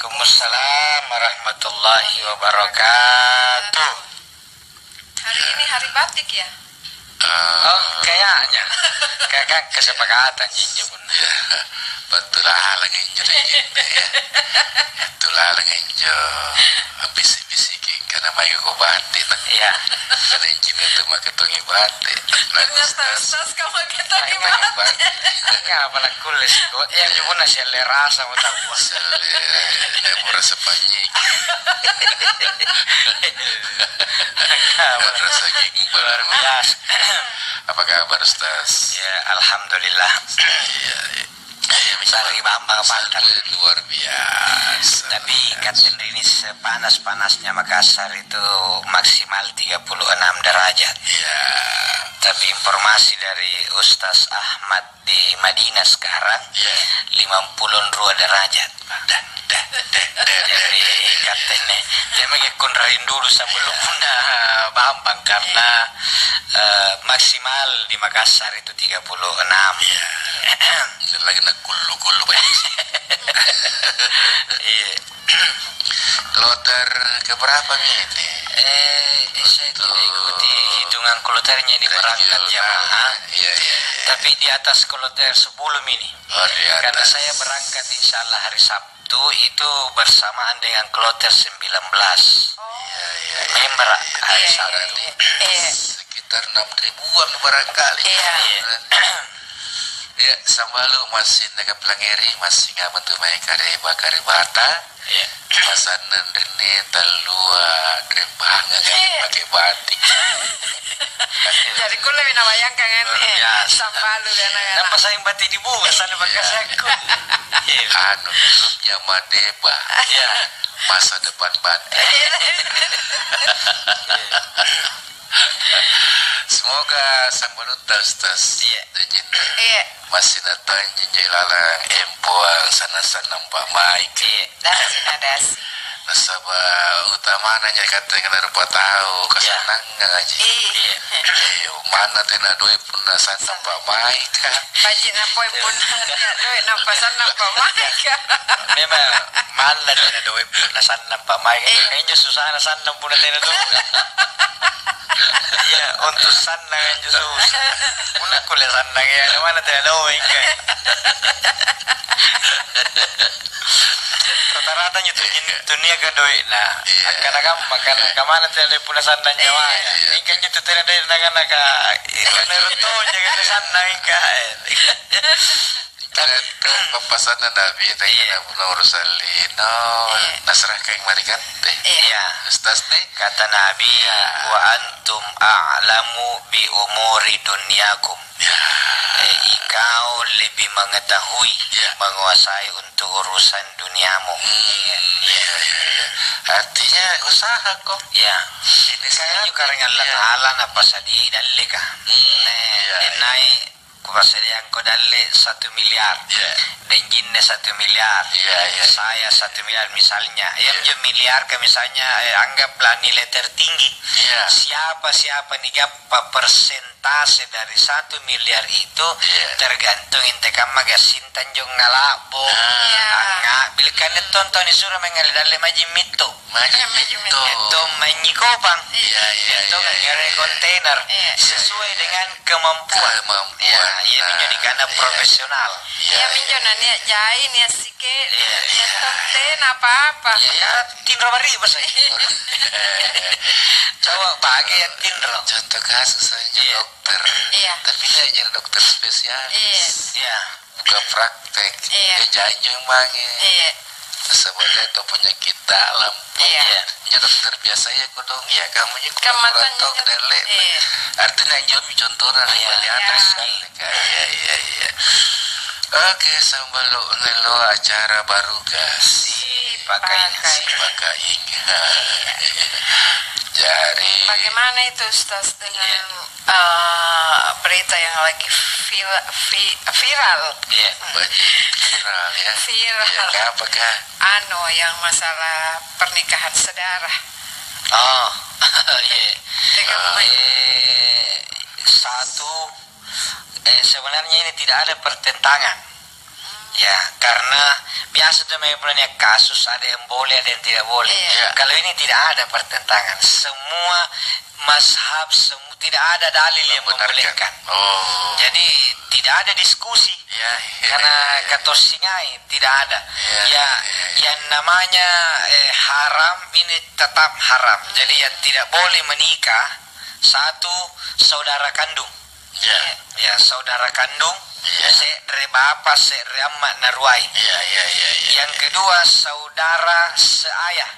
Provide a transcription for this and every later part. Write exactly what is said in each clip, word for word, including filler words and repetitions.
Waalaikumsalam warahmatullahi wabarakatuh. Hari ini hari batik ya? Oh, kayaknya. Kayak kan kesepakatan injo pun. Ya, betul lah, lagi injo deh, ya. Betul lah, lagi injo. Habis Bisiking, karena mai ko batik, nah. Iya. Ada yang cinta tuh make tongi batik. Nah, ternyata Ustaz, Ustaz kamu make tongi batik. Enggak, apa kulle sih, kok. Iya, cuma nasi alle rasa, mau tahu. Selle, eh, mau rasa panjik. Enggak, apa. Rasa gigi baru. Iya. Apa kabar, Ustaz? Ya, alhamdulillah. Iya, iya. Iya, Sari Bambang Pangkal. Luar biasa. Tapi katen ri ini sepanas-panasnya Makassar itu maksimal tiga puluh enam derajat. Iya. Tapi informasi dari Ustaz Ahmad di Madinah sekarang, iya, lima puluh dua derajat. Dah, dah, dah, dah, dah. Jadi, dah, dah, katanya, dia mengikut rain dulu sebelum, iya, punna Bambang, karena, iya, eh, maksimal di Makassar itu tiga puluh enam. Iya. Dan lagi nak kulu-kulu banyak. Iya. Kloter keberapa mi ini? Eh, eh, saya tidak ikuti hitungan kloternya ini, berangkat jamaah. Iya, iya, iya. Tapi di atas kloter sepuluh mi ini. Oh, di atas. Karena saya berangkat insya Allah hari Sabtu itu bersamaan dengan kloter sembilan belas. Iya, iya, iya. Member hari Sabtu. Iya. Sekitar enam ribuan barangkali. Iya. Iya. Ya, sambalu massing nakapilangngeri, massing ngamang tu mae kareba-karebata. Iya. Pasannang rinni tallua, rebbangang, iya, pake batik. Jadi kullemi nabayangkan anne, luar biasa, sambalu kana-kana. Nampa sayang batik di bunga, sana, iya, bangkasakku. Iya. Anu, grupnya Madeba. Iya. Masa depan batik. Iya. Semoga sambalutta, Ustaz. Iya. Dejinna. Iya. Massing natonji injo ilalang empoang sannang-sannang pa'maika. Iya. Dasi na dasi. Nasaba' utamana injo katte na rupa tau, iya, kasannangang aji. Iya. Iya, manna tena doe' punna sannang pa'maika. Baji' napoi punna nia' doe' nampa sannang pa'maika. Memang manna tena doe' punna sannang pa'maika. Iya. Injo susana sannang punna tena doe'. Iya, untu' sannang anjo susah. Punna kulle sannang iya, mana tena doe' ingka. Rata-rata injo tu, iya, tu niaka doe'na. Iya. Akkana kamma, kan, iya, kamana tena doe' punna sannang nyawa. Iya, iya. Ingka injo tu tena doe'na, kan, naka, ingka nero tonja, kan, sannang ingka. Kan pappasanna Nabi, iya, tangkana punna urusan lino, iya, naserahkan mari katte. Iya. Ustaz deh. Kata Nabi, iya, "Wa antum a'lamu bi umuri dunyakum." Iya. Eh, ikau lebih mengetahui, iya, menguasai untuk urusan duniamu. Hmm, iya, iya, iya. Artinya usaha kok. Iya. Ini saya juga ringan, iya, Allah Ta'ala napasadi dalle ka. Hmm, iya, iya. Denai Kupasadiangko dalle satu miliar. Iya. Denjinne satu miliar. Iya, iya. Saya satu miliar misalnya. Iya. Iya, injo miliar ke misalnya, eh, anggaplah nilai tertinggi. Iya. Siapa-siapa nigappa persentase dari satu miliar itu, iya, tergantung inte kamma gassing tanjung nala'bo. Ah. Iya. Angnga-, bilkanne tonton nisuro mengngali dalle majing mitto. Maji, iya, maji minto. Minto. Minto manyi kopang. Iya, iya, iya, iya, iya. Minto kan ngere kontainer. Iya. Sesuai dengan kemampuan. Kemampuan. Iya, iya, nah, minjo dikana, iya, profesional. Iya, iya, minjo, iya, na nia' jai, nia' sike, iya, nia' iya, tong, tena apa-apa. Iya, iya. Tinro mari, Bos. Coba bagi yang tinro. Contoh kasus aja, iya, dokter. Iya. Tapi dia jadi dokter spesialis. Iya. Buka praktek. Iya. Eh, janji mange. Iya. Sebabnya itu penyakit dalam. Iya. Iya. Dokter biasa ya, kodong ya, kamu ya, kamu datang, iya, dalle. Iya. Artinya, yang jami contohnya, iya, iya, iya, iya. Iya, iya, iya. Oke, sambalu lelo acara baruka. Sipakaing. Sipakaing. Iya. Jadi, bagaimana itu, Ustaz, dengan, iya, eh, berita yang lagi vira-, vi-, viral. Iya. Viral, ya. Viral. Iya, apakah? Anu, yang masalah pernikahan saudara. Oh, iya. Tega, ah, eh, satu, eh, sebenarnya ini tidak ada pertentangan. Ya, karena biasa tuh memang punya kasus, ada yang boleh, ada yang tidak boleh. Iya. Iya. Kalau ini tidak ada pertentangan. Semua mazhab, semu-, tidak ada dalil yang membenarkan. Membolehkan. Oh. Jadi, tidak ada diskusi. Iya, iya, karena iya, iya. Katossingai, tidak ada. Iya, ya, iya, iya. Yang namanya, eh, haram ini tetap haram. Hmm. Jadi, yang tidak boleh menikah, satu, saudara kandung. Iya. Ya, saudara kandung, iya, se're bapa, se're amma' naruai. Iya, iya, iya, iya. Yang kedua, saudara seayah,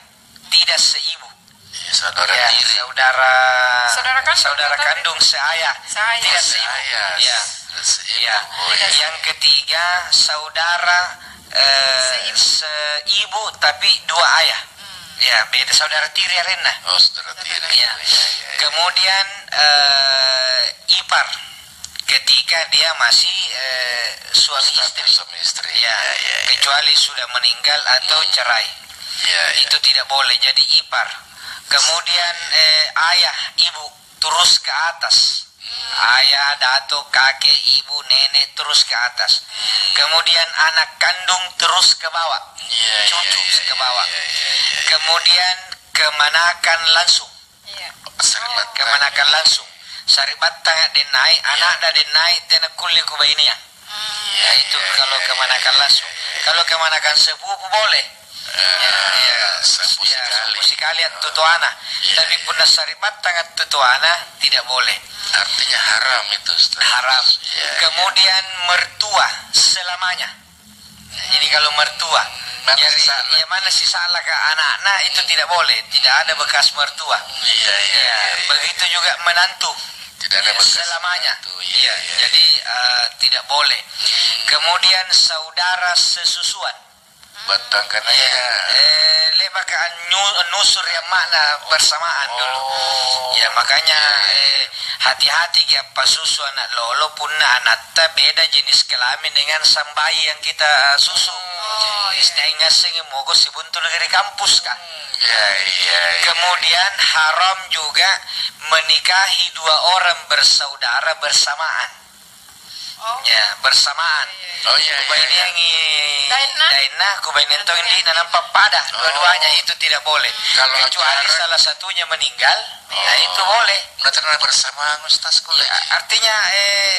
tidak seibu. Iya, saudara, ya, tiri. Saudara, saudara kandung, saudara kandung seayah, seayah, tidak seibu. Seayah, ya, seibu. Ya. Oh, iya. Yang ketiga, saudara, eh, seibu, seibu tapi dua ayah. Hmm. Ya, beda, saudara tiri arenna. Oh, saudara tiri. Ya. Iya, iya, iya. Kemudian, eh, ipar ketika dia masih, eh, suami istri. Status suami istri. Ya, iya, iya, iya. Kecuali sudah meninggal atau, hmm, cerai. Iya, iya. Itu tidak boleh, jadi ipar. Kemudian, eh, ayah, ibu, terus ke atas. Hmm. Ayah, dato, kakek, ibu, nenek, terus ke atas. Hmm. Kemudian anak kandung terus ke bawah. Iya, iya, cucu, iya, ke bawah. Iya, iya, iya. Kemudian kemanakan langsung. Iya. Sari'battang. Kemanakan langsung. Sari'battanga' dennai, iya, ana'na dennai, tena kulle kubaineang. Hmm. Ya, itu, iya, kalau, iya, kemanakan, iya, langsung. Iya, iya. Kalau kemanakan sepupu boleh. Eh, iya, iya. Sepupu, iya, sikali, sepupu sikali attu toana. Iya, tapi, iya, punna sari'battanga' attu toana, tidak boleh. Artinya haram itu, Ustaz. Haram. Iya, iya. Kemudian mertua selamanya. Jadi kalau mertua, mana, jadi, sisa'la, ya, mana sisa'laka ana'na, itu tidak boleh, tidak ada bekas mertua. Iya, iya, ya, iya, iya. Begitu juga menantu. Tidak ada, ya, bekas selamanya. Menantu, iya, iya, iya. Jadi, eh, tidak boleh. Hmm. Kemudian saudara sesusuan. Battang kanaya. Iya, eh, le'baka anyu-, nusuri amma'na bersamaan dulu. Oh. Ya, makanya, iya, iya, eh, hati-hatiki appasusu ana' lolo punna ana'ta beda jenis kelamin dengan sang bayi yang kita susu. Oh, iya. Istilahnya ngassengi mogok sibuntulu ri kampus, Kak. Iya, iya, iya. Kemudian haram juga menikahi dua orang bersaudara bersamaan. Oh. Ya, bersamaan. Iya, iya, iya. Oh, iya, iya, iya. Kubaineangi daenna, daenna, kubaineang tongi andi'na, nampa pada, oh, dua-duanya itu tidak boleh. Kalau kecuali acara salah satunya meninggal, nah, oh, itu boleh. Berarti na bersamaan, Ustaz, boleh? Ya, artinya, eh,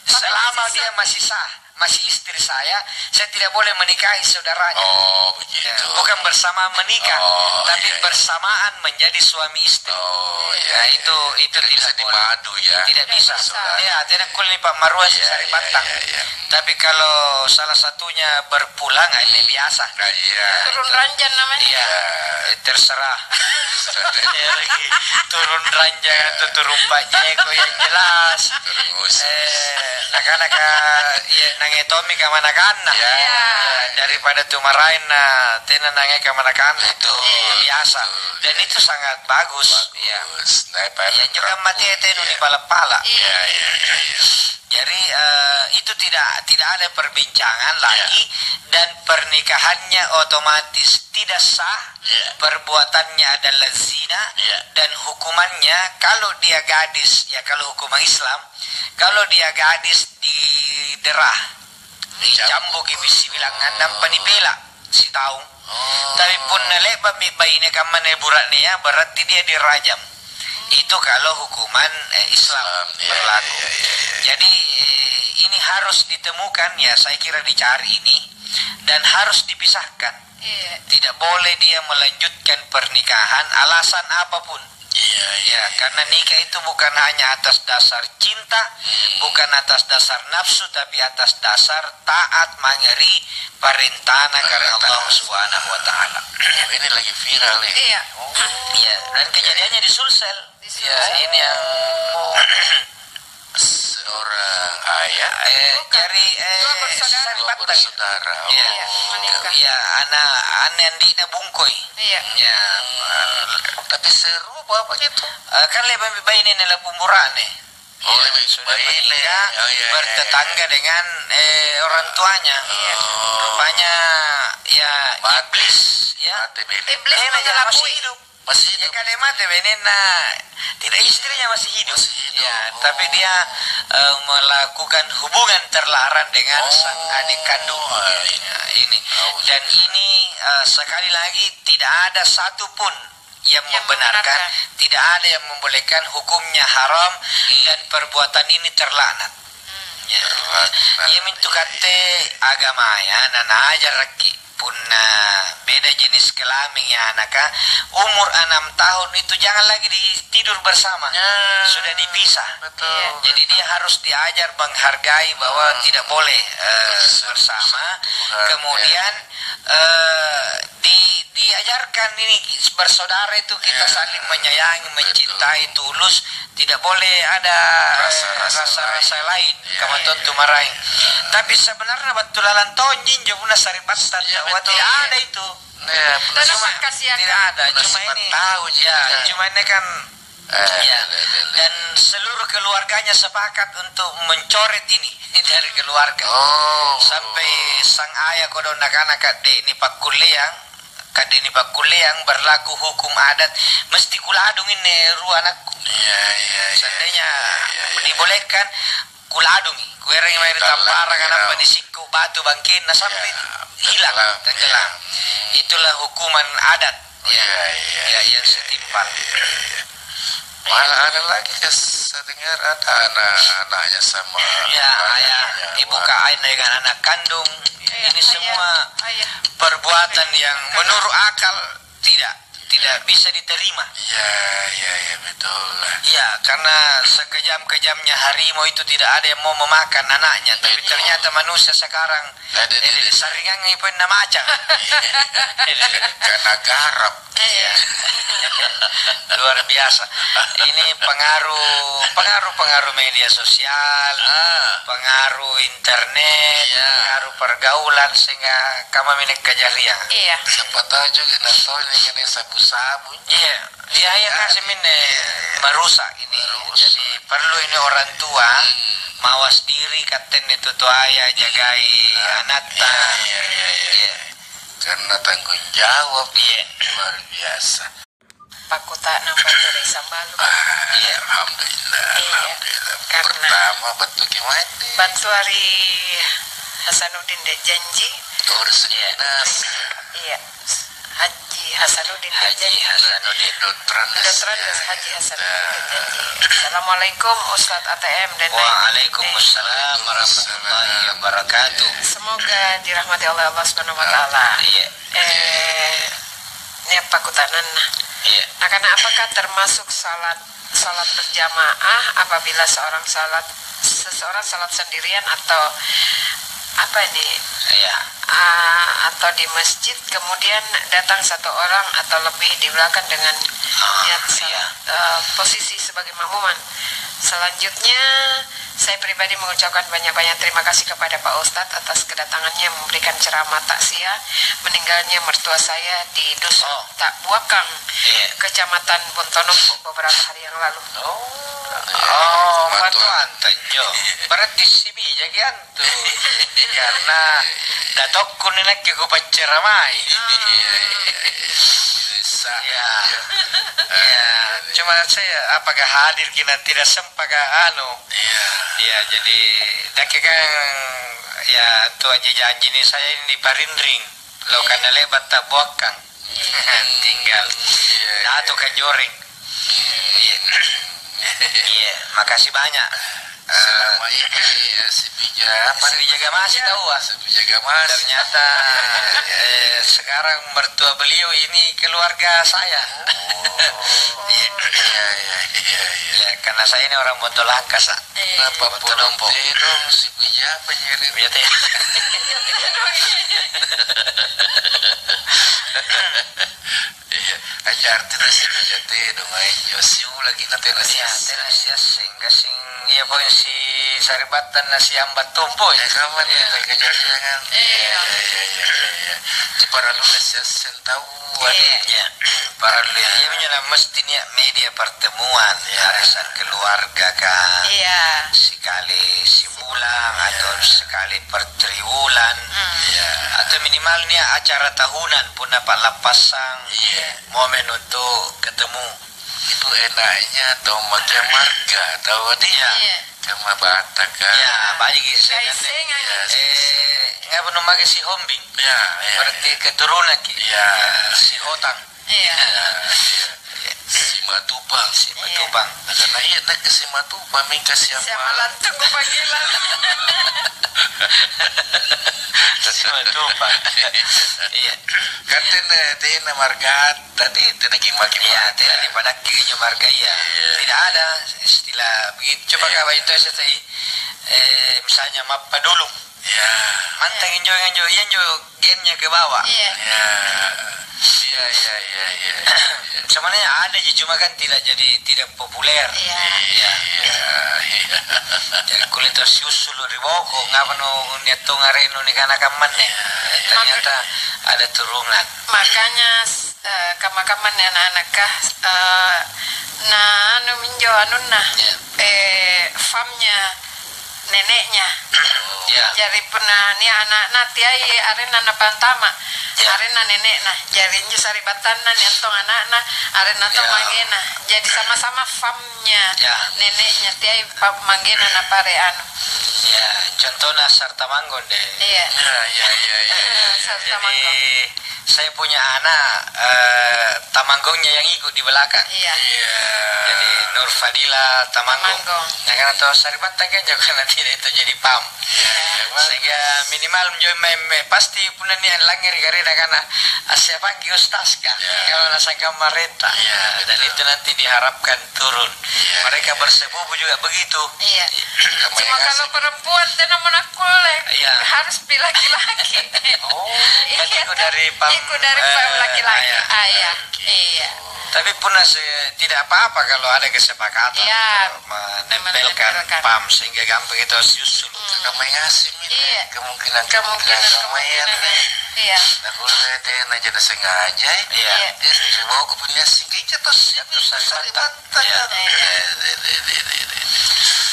selama dia masih sah, masih istri saya, saya tidak boleh menikahi saudaranya. Oh, begitu. Ya, bukan bersama menikah, oh, tapi, iya, iya, bersamaan menjadi suami istri. Oh, iya, nah, iya, itu, iya. Itu tidak bisa boleh. Tidak bisa dimadu, ya. Tidak bisa. Tidak bisa. Ya, tena kulle pammaruang, iya, iya, sari'battang. Iya, iya. Tapi kalau salah satunya berpulang, ah, ini biasa. Nah, iya. Turun ranjang namanya. Iya, iya, terserah. Turun ranjang atau turun pajeko yang jelas. Terus. Eh, nakanaka, iya, nange tommi kamanakanna. Iya. Iya, daripada tu maraenna, tena nange kamanakanna, itu, iya, biasa. Betul. Dan itu sangat bagus. Bagus. Iya. Nah, Pak, iya, juga mati tenu, iya, di pala-pala. Iya, iya, iya, iya. Jadi, eh, itu tidak, tidak ada perbincangan, iya, lagi, dan pernikahannya otomatis tidak sah, iya, perbuatannya adalah zina, iya, dan hukumannya kalau dia gadis, ya, kalau hukuman Islam, kalau dia gadis diderah, dicambuki bisi bilangan nampa nipela' sitaung. Oh. Tapi punna le'ba'mi baine kammana bura'nea, berarti dia dirajam. Itu kalau hukuman, eh, Islam, Islam, iya, berlaku. Iya, iya, iya, iya. Jadi, eh, ini harus ditemukan, ya, saya kira dicari ini dan harus dipisahkan. Iya. Tidak boleh dia melanjutkan pernikahan alasan apapun. Iya, iya, iya. Ya, karena nikah itu bukan hanya atas dasar cinta, hmm, bukan atas dasar nafsu, tapi atas dasar taat mangeri parentana karena Allah Subhanahu wa Ta'ala. Ini lagi viral nih. Iya. Oh. Iya, dan kejadiannya di Sulsel. Di Sulsel. Ya, ini yang seorang ayah. Eh, bukan. Jari, eh, dua bersaudara. Dua bersaudara. Iya. Oh. Iya, menikah. Iya, ana', ana' andi'na bungkoi. Iya. Ya, tapi seru apa gitu? Eh, kan le'ba'mi baine nela pumburane. Oh, le'ba'mi baine. Sudah menikah, oh, iya, iya, iya, bertetangga dengan, eh, orang tuanya. Iya. Oh. Rupanya, ya, mati. Iblis, ya. Mati baine. Iblis, eh, masih hidup. Masih hidup. Ya, kale mate bainenna, tidak, istrinya masih hidup. Masih hidup. Ya, oh, tapi dia, eh, melakukan hubungan terlarang dengan sang adik kandung. Oh, iya. Ya, ini. Oh, iya. Dan ini, eh, sekali lagi, tidak ada satu pun yang membenarkan, tidak ada yang membolehkan, hukumnya haram, dan perbuatan ini terlaknat. Hmm. Ya. Terlaknat. Iya, mintu katte agamaya, na naajarakki. Punna beda jenis kelamingi anaka, umur enam tahun itu jangan lagi di-, tidur bersama. Ya, sudah dipisah. Betul, iya. Jadi dia harus diajar menghargai bahwa tidak boleh, eh, bersama. Kemudian, eh, di-, diajarkan ini bersaudara itu kita saling menyayangi, mencintai, tulus. Tidak boleh ada, eh, rasa-rasa lain. Iya, kamma tontu maraeng. Tapi sebenarnya battu lalang tonji injo punna sari'battang, iya, betul, tidak ada itu. Iya, cuma tidak ada, cuma ini, ya, cuma ini kan, eh, ya. Dan seluruh keluarganya sepakat untuk mencoret ini dari keluarga. Oh. Sampai sang ayah kodong nakana, "Kadde ni pakkulleang, kadde ni pakkulleang berlaku hukum adat, mesti kuladung inne rua anakku." Iya, iya, iya. Seandainya dibolehkan, kuladungi, kuerangi mae ri tampara, nampa nisikko' batu bangkenna sampai hilang, tenggelam. Itulah hukuman adat. Iya, iya, yang setimpal. Iya, iya. Malah ada lagi, saya dengar ada anak-anaknya sama, iya, ayahnya, ibu, wah, ka-, anak dengan anak kandung. Iya, ini semua perbuatan yang menurut akal tidak, tidak bisa diterima. Iya, iya, iya, betul lah. Iya, karena sekejam-kejamnya harimau itu tidak ada yang mau memakan anaknya, tapi ternyata manusia sekarang, eh, saringang ipenna macang. Iya. Karena garap. Iya. Luar biasa. Ini pengaruh, pengaruh-pengaruh media sosial, pengaruh internet, pengaruh pergaulan, sehingga kamma minne kajariang. Iya. Siapa tahu juga, nggak tahu ini kan sabu-sabu. Iya. Iya, iya, kasih minne merusak ini. Jadi perlu ini orang tua mawas diri, kattenne tutoaya jagai anatta. Iya, iya, iya, iya. Iya. Karena tanggung jawab luar biasa. Pakkuta'nang battu ri Sambalu. Ah, iya, alhamdulillah, iya, alhamdulillah. Karena pertama battu kemae. Battu ri Hasanuddin dek janji. Iya. Iya. Haji Hasanuddin dek janji. Haji Hasanuddin. Dokter Andes. Dokter Andes, iya, Haji Hasanuddin dek janji. Assalamualaikum, Ustadz A T M dan Naim. Waalaikumsalam warahmatullahi wabarakatuh. Semoga dirahmati oleh Allah Subhanahu wa Taala. Iya. Eh, ini apa kuta'nanna? Iya. Nah, karena apakah termasuk salat, salat berjamaah apabila seorang salat, seseorang salat sendirian atau apa ini? Iya. Ah, atau di masjid, kemudian datang satu orang atau lebih di belakang dengan niat salat, eh, posisi sebagai makmuman. Selanjutnya, saya pribadi mengucapkan banyak-banyak terima kasih kepada Pak Ustadz atas kedatangannya memberikan ceramah takziah meninggalnya mertua saya di Dusun Tabuakang, Kecamatan Bontonompo, beberapa hari yang lalu. Oh, iya. Oh, matuanta injo. Berarti sibijaki antu. Karena datokku ni nakke kupacceramai. Iya, iya, iya. Bisa. Iya. Iya. Cuma saya, apakah hadir ki na tidak sempat ka anu? Iya. Iya, jadi nakke kan, ya, tu aja janji ni saya ini di Parinring. Lo karena lebat tak buakkang. Tinggal. Iya, iya. Datu Kajoreng. Iya. Iya, makasih banyak. Eh, selama ini, ya, Sipija apa, Sipija Gamasi tahu, ah? Sipija Gamasi. Ternyata, eh, sekarang mertua beliau ini keluarga saya. Oh. Iya. Iya, iya, iya, iya. Ya, karena saya ini orang Botolangka, sa. Kenapa Botolompo. Botolompo? Sipija apa, Jere? Iya, teh. Iya, aja artinya si jate dong, aing jo siulaki na tena sia. Iya, tena sia sing, gasing, iya, poin si saribattang na si ambat tompo, ya. Ya, kapan ya, iya, terkejadian kan? Iya. Iya, iya, iya, iya, iya. Di parallu na sia seng tahu, iya, iya. Parallu, ya. Iya, minjo na mesti nia media pertemuan, iya, arisan keluarga ka, iya, sikali sibulang, iya, atau sekali per triwulan, hmm, iya, atau minimal nia acara tahunan punna pa'lappassang, iya, mo-, Maeng untu' ketemu. Itu enaknya tau make marga, tau di? Iya. Iya. Kama Batak, kan? Ya, baik, saya kan. Kaisengan. Ya, eh, ngapa nu make Sihombing? Ya, ya, berarti ya. Keturunan ki? Ya. Sihotang. Iya. Ya, iya. Simatupang. Simatupang. Iya. Karena iya, nakke Simatupang, mingka siapa? Siapa lantung kupanggilan? Simatupang. Iya. Kan tena, tena marga Tadi tena gimaki. Iya, marga. Tena dipadakki injo marga, iya. Iya. Tidak ada istilah begitu. Coba, iya. Kawai itu S T I, eh, misalnya Mappadulung. Iya. Mantang injo, injo, iya injo gennya ke bawah. Iya. Iya. Iya, iya, iya, iya, iya. Sebenarnya ada ji, cuma kan tidak jadi, tidak populer. Iya. Iya. Iya, iya. Jadi kulle tau siussulu ri boko, ngapa nu nia' tong arenu nikana kammanne? Iya, iya. Ternyata ada turunan. Makanya, s-, eh, kamma-kamma anne ana'-anakka, eh, na anu minjo anunna, iya. Eh, famnya neneknya. Iya. Jari punna nia' ana'na, teai arenna napantama, iya. Arenna nenekna. Jari injo sari'battanna nia' tong ana'na, arenna tong, iya. Manggena. Jadi sama-sama famnya, iya. Neneknya, teai pa-, manggena napare anu. Iya, contohna Sarta Manggong deh. Iya. Iya, iya, iya, iya, iya. Sarta Manggong. Jadi, saya punya anak, eh, Tamanggongnya yang ikut di belakang. Iya. Iya. Jadi Nur Fadila Tamanggong. Tamanggong. Nah, karena tahu sari'battang kan juga karena tidak itu jadi pam. Iya, iya, bagus. Sehingga minimal menjadi meme, pasti punna nia' langngeri karena karena, ah, siapangki ustaz kah? Iya. Kalau nasangka marenta. Iya, dan betul. Itu nanti diharapkan turun. Iya, mereka, iya, bersepupu juga begitu. Iya. Iya. Cuma kalau perempuan tena mo nakkulle, iya, harus pi laki-laki. Oh, iya, berarti ikut dari pam, ikut dari pam, eh, laki-laki. Ayah. Ayah. Oke. Iya. Tapi punna se-, tidak apa-apa kalau ada kesepakatan, iya, untuk menempelkan, menempelkan pam sehingga gampang kita susun. Hmm. Kemungkinan, iya, kemungkinan, kemungkinan, kemungkinan, kemungkinan. Iya. Nah, kalau saya tena aja sengaja, iya. Iya. Dia saya bawa ke punya singkirnya, terus, terus saya bantah. Iya. Iya.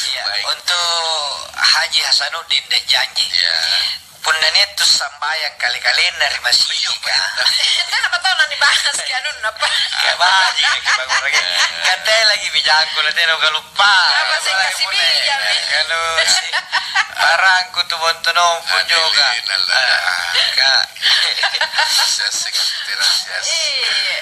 Iya, baik. Untuk Haji Hasanuddin dan janji. Iya. Punna nia' tu sambayang kale-kalenna ri masjidka. Tena apa tau nanibahas ki anunna, Pak. Ya, baji lagi bangun lagi. Kan tena lagi bijangku, na tena kaluppa. Apa sih, apalagi kasih punna bijang, ya, nih? Kalau si barangku tu bontonong pun juga. Amin, amin. Ah, Kak. Iya.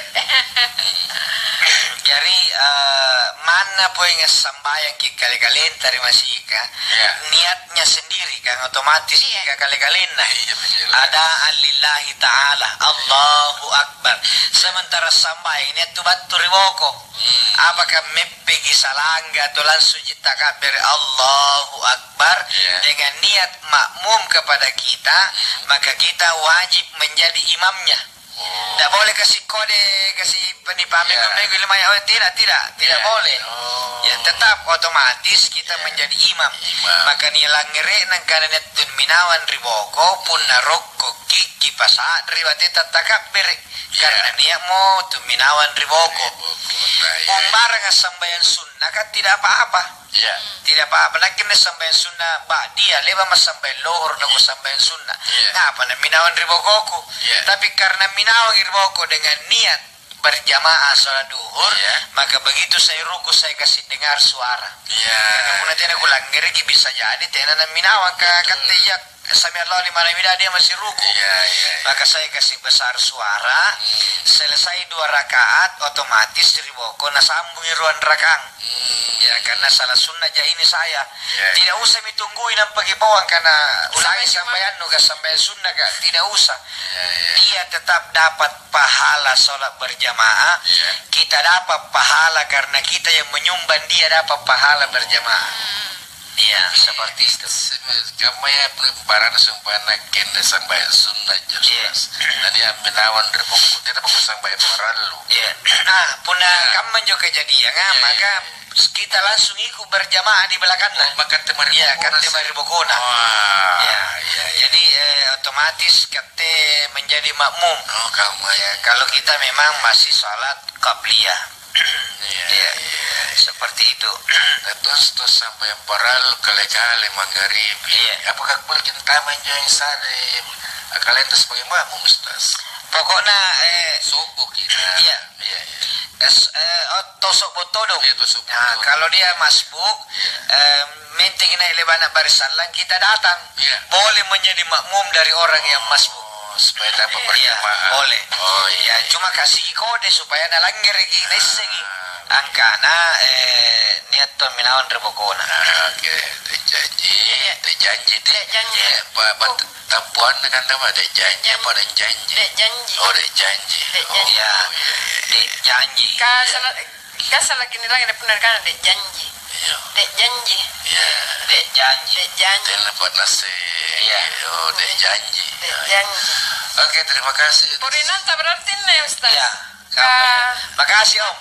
Jari, eh, manna poeng sambayangki kale-kalenta ri masika, iya, niatnya sendiri kan otomatis, iya, nika kale-kalenna. Iya, betul. Adaan lillahi ta'ala, Allahu Akbar. Sementara sambayang niat tu battu ri boko. Hmm. Apakah meppeki salangga atau langsung ji takabbere Allahu Akbar, iya, dengan niat makmum kepada kita, hmm, maka kita wajib menjadi imamnya. Oh. Tidak boleh kasi kode, kasi penipu, iya, minggu-minggu lima ya, oh, tidak, tidak, tidak, iya, boleh. Oh. Ya, tetap otomatis kita, iya, menjadi imam. Imam. Maka nia' langngere nangkana nia' tun minawang ri boko, punna rokkoki, kipasa'ri bate tattakabbere. Iya. Karena nia'mo tun minawang ri boko. Ri boko, nah, iya. Umbarang sambayang sunnah kan tidak apa-apa. Iya. Tidak apa-apa. Nakke sambayang sunna ba'dia, le'ba' massambayang lohoro, nakusambayang sunna. Iya. Ngapa naminawang ri bokoku? Iya. Tapi karena minawang ri boko dengan niat berjamaah sholat duhur, iya, maka begitu saya ruku, saya kasih dengar suara. Iya. Karena punna tena kulangngereki, bisa jadi tena naminawang ka, betul, katte iya. Sami Allahu liman hamidah, dia masih ruku. Iya, iya, iya. Maka saya kasih besar suara, hmm, selesai dua rakaat, otomatis ri boko nasambungi ruang rakang. Hmm. Ya, karena salah sunnah ja ini saya. Iya, iya. Tidak usah mitunggui nampa kipauang, karena ulangi sampai sambayannu, ka sambayan sunnah, ka. Tidak usah. Iya, iya. Dia tetap dapat pahala sholat berjamaah. Iya. Kita dapat pahala karena kita yang menyumbang, dia dapat pahala berjamaah. Hmm. Iya, seperti itu. Kammaya barana sumpah nakke sambayang sunnah jelas. Iya. Tadi ambe nawan ri boko, tena boko sambayang parallu. Iya. Nah, punna, iya, kamma injo kejadian, ah, iya, maka, iya, kita langsung ikut berjamaah di belakangnya. Oh, maka tena ri bokona. Iya, kan tena ri bokona. Wah. Iya. Iya, iya. Jadi, eh, otomatis katte menjadi makmum. Oh, kamma. Ya, kalau kita memang masih sholat qabliyah. Iya, iya, iya, seperti itu. Nah, terus, terus sampai parallu kale-kale magaribi. Iya. Apakah boleh kita tamai injo yang sare, ah, kalenta sebagai makmum, Ustaz? Pokokna, eh, So'boki, nah. Iya. Iya, iya. Es-, eh, oh, to So'bo todong. Iya, to So'bo todong. Nah, kalau dia masbuk, iya, eh, menteng naik le'bana barisallang, kita datang. Iya. Boleh menjadi makmum dari orang yang masbuk. Oh, supaya dapat berjamaah. Iya, boleh. Oh, iya. Ya, cuma kasih kode supaya nalanggereki, naissengi. Ah. Angkana, eh, nia' tommi naung ri bokona. Ah, oke. Dek janji, iya, dek janji, dek. Dek janji. Iya, pa-, pa-, oh. Tampuanna kan apa? Dek janji apa dek janji? Dek janji. Oh, dek janji. Dek janji. Oh, iya, iya, iya. Dek janji. Ka sala-, ka salaki nilang ada punna kana dek janji. Iya. Dek janji. Iya. Dek janji. Dek janji. Tena pa'naseng. Iya. Oh, dek janji. Dek janji. Iya, iya. Oke, terima kasih. Purinanta berarti anne, Ustaz? Iya. Ka-, makasih, Om.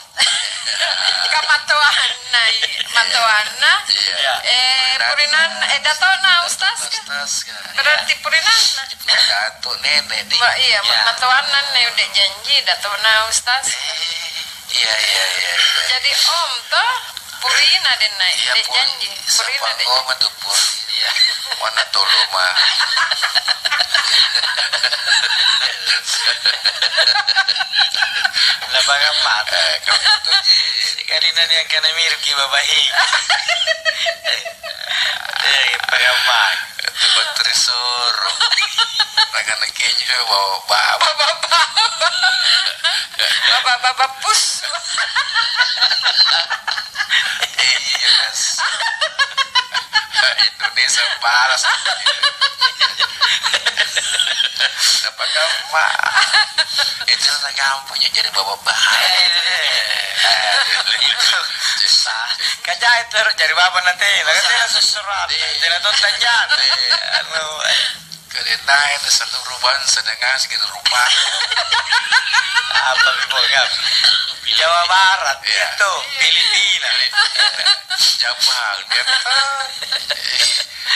Ka matoanna, i-, matoanna. Iya. Eh, purinan-, eh, dato'na, Ustaz, kan? Ustaz, kan? Berarti purinanna. Datu nenek, di. Ma-, iya, ma-, iya, matoanna anne udah janji, dato'na, Ustaz. Eh, iya, iya, iya, iya. Jadi, Om, toh? Purina deng nai-, iya, dek janji. Purina dek. Om itu pur. Iya. Mana tolo mah. Lapangan mata. Eh, kamu tuh, Ji. Sekali nani yang kena mirip ki babahi. Eh, eh, pangamak. Itu bateri suruh. Tangan kakinya bawa bawa. Bapak-bapak. Bapak-bapak pus. Iya, Mas. Indonesia balas. Apa gampang? Itu lah gampangnya jadi bawa bahan. Eh, itu. Sa-, kajai terus jadi bapak nanti. Lah, kan dia susah. Iya. Dia tuh tanjat. Anu, eh. Kalennae na seluruh bansa na ngaseng rupa. Apa mi bokap? Jawa Barat, iya, itu, Filipina. Filipina. Jepang, Jepang.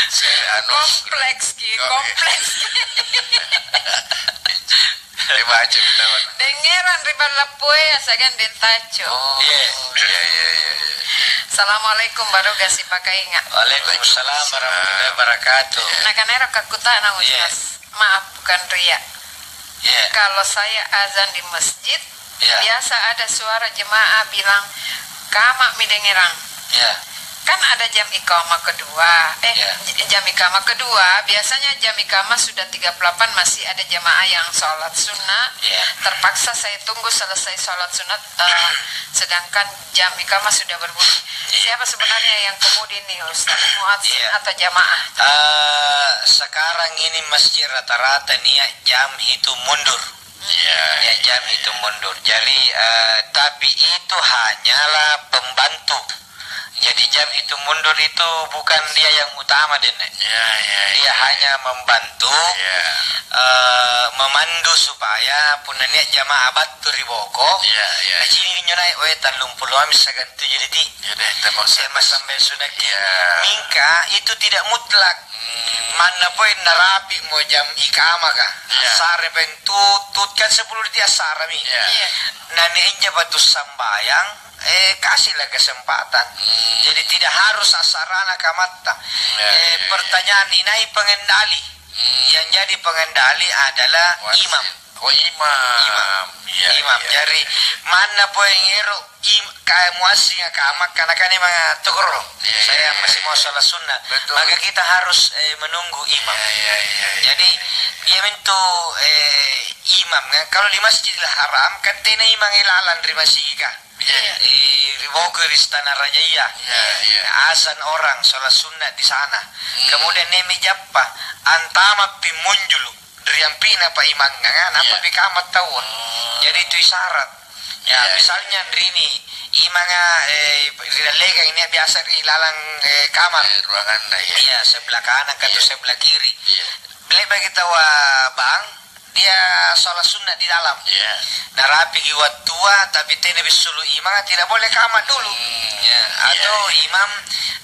Se-, anu, kompleks ki, ko-, kompleks. Coba aja kita, Bang. Dengerang ri ballappoe, asagang dentaco. Oh, iya, iya, iya, iya, iya. Assalamualaikum, baru gasi pakainga. Waalaikumsalam warahmatullahi wabarakatuh. Iya. Nakana ero kakkutana, iya, Ustaz. Maaf, bukan ria. Iya. Kalau saya azan di masjid, iya, biasa ada suara jemaah bilang, "Kama' mi dengerang." Iya. Kan ada jam iqamah kedua, eh, iya, j-, jam iqamah kedua, biasanya jam iqamah sudah tiga puluh delapan masih ada jemaah yang sholat sunnah. Iya. Terpaksa saya tunggu selesai sholat sunat, eh, sedangkan jam iqamah sudah berbunyi. Iya. Siapa sebenarnya yang kemudi nih, Ustaz? Muadzin, iya, atau jamaah? Eh, sekarang ini masjid rata-rata niat jam hitung mundur. Iya. Niat jam hitung mundur. Jadi, eh, tapi itu hanyalah pembantu. Jadi, jam hitung mundur itu bukan dia yang utama, denne. Iya, iya, iya. Dia hanya membantu, iya, eh, memandu supaya punna nia' jamaah battu ri boko, iya, iya, nacini' injo nai', "Oe, tallumpulo ami sagantu jadi ti." Iya deh, termasuk. Iya, massambung sunakki. Iya. Mingka itu tidak mutlak. Hmm. Manna poeng narapi'mo jam iqamaka. Iya. Assare poeng tut-, tut kan sepuluh detik assaremi. Iya. Iya. Na nia' injo battu sambayang, eh, kasihlah kesempatan. Hmm. Jadi tidak harus assarana kamatta. Iya, eh, iya, iya. Pertanyaan, inai pengendali? Hmm. Yang jadi pengendali adalah muazzin. Imam. Oh, imam. Imam. Iya, imam. Iya, jari, iya, manna poeng ero im-, ka-, muazzinga kama, kana-kana memang tokoro. Iya, saya, iya, iya, masih mau, iya, sholat sunnah. Betul. Maka kita harus, eh, menunggu imam. Iya, iya, iya, iya. Jadi, iya mintu, eh, imam, kan? Kalau di Masjidil Haram, kan tena imang ilalang ri masigi ka. Iya. Ri, ri boko ri Istana Rajaya. Iya, iya. Azan orang, sholat sunnah di sana. Hmm. Kemudian nia' mi jappa, antama pi munjulu. Ri ampi'na pa imangnga, nampa, iya, pi kamma taua. Oh. Jadi itu isyarat. Ya, iya, misalnya, iya, rini imanga, eh, ri dallekang nia' biasa ri lalang, eh, kamar. Eh, ruanganna, iya. Iya, sebelah kanan atau, iya, sebelah kiri. Iya. Le'baki taua bang, dia sholat sunnah di dalam. Iya. Narapiki wattua, tapi tena bissulu imang, tidak boleh kamar dulu. Hmm, ya, atau, iya, iya, imam,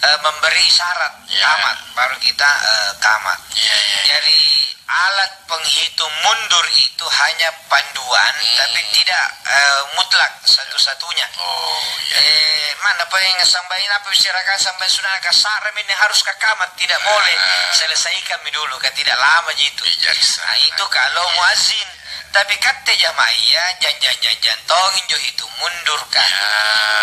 eh, memberi isyarat, iya, kamar, baru kita, eh, kamar. Iya, iya, iya. Jadi, alat penghitung mundur itu hanya panduan, hmm, tapi tidak, eh, mutlak satu-satunya. Oh, iya. Eh, mana poeng sambayang apa, istirahat sambayang sunnah, kasara ini harus kakamat, tidak boleh. Ah. Selesaikan mi dulu, kan tidak lama ji itu. Bijaksana. Nah, itu kalau muazin. Tapi katte jama'aya, janjang-janjang tongi injo hitung mundurka. Ya.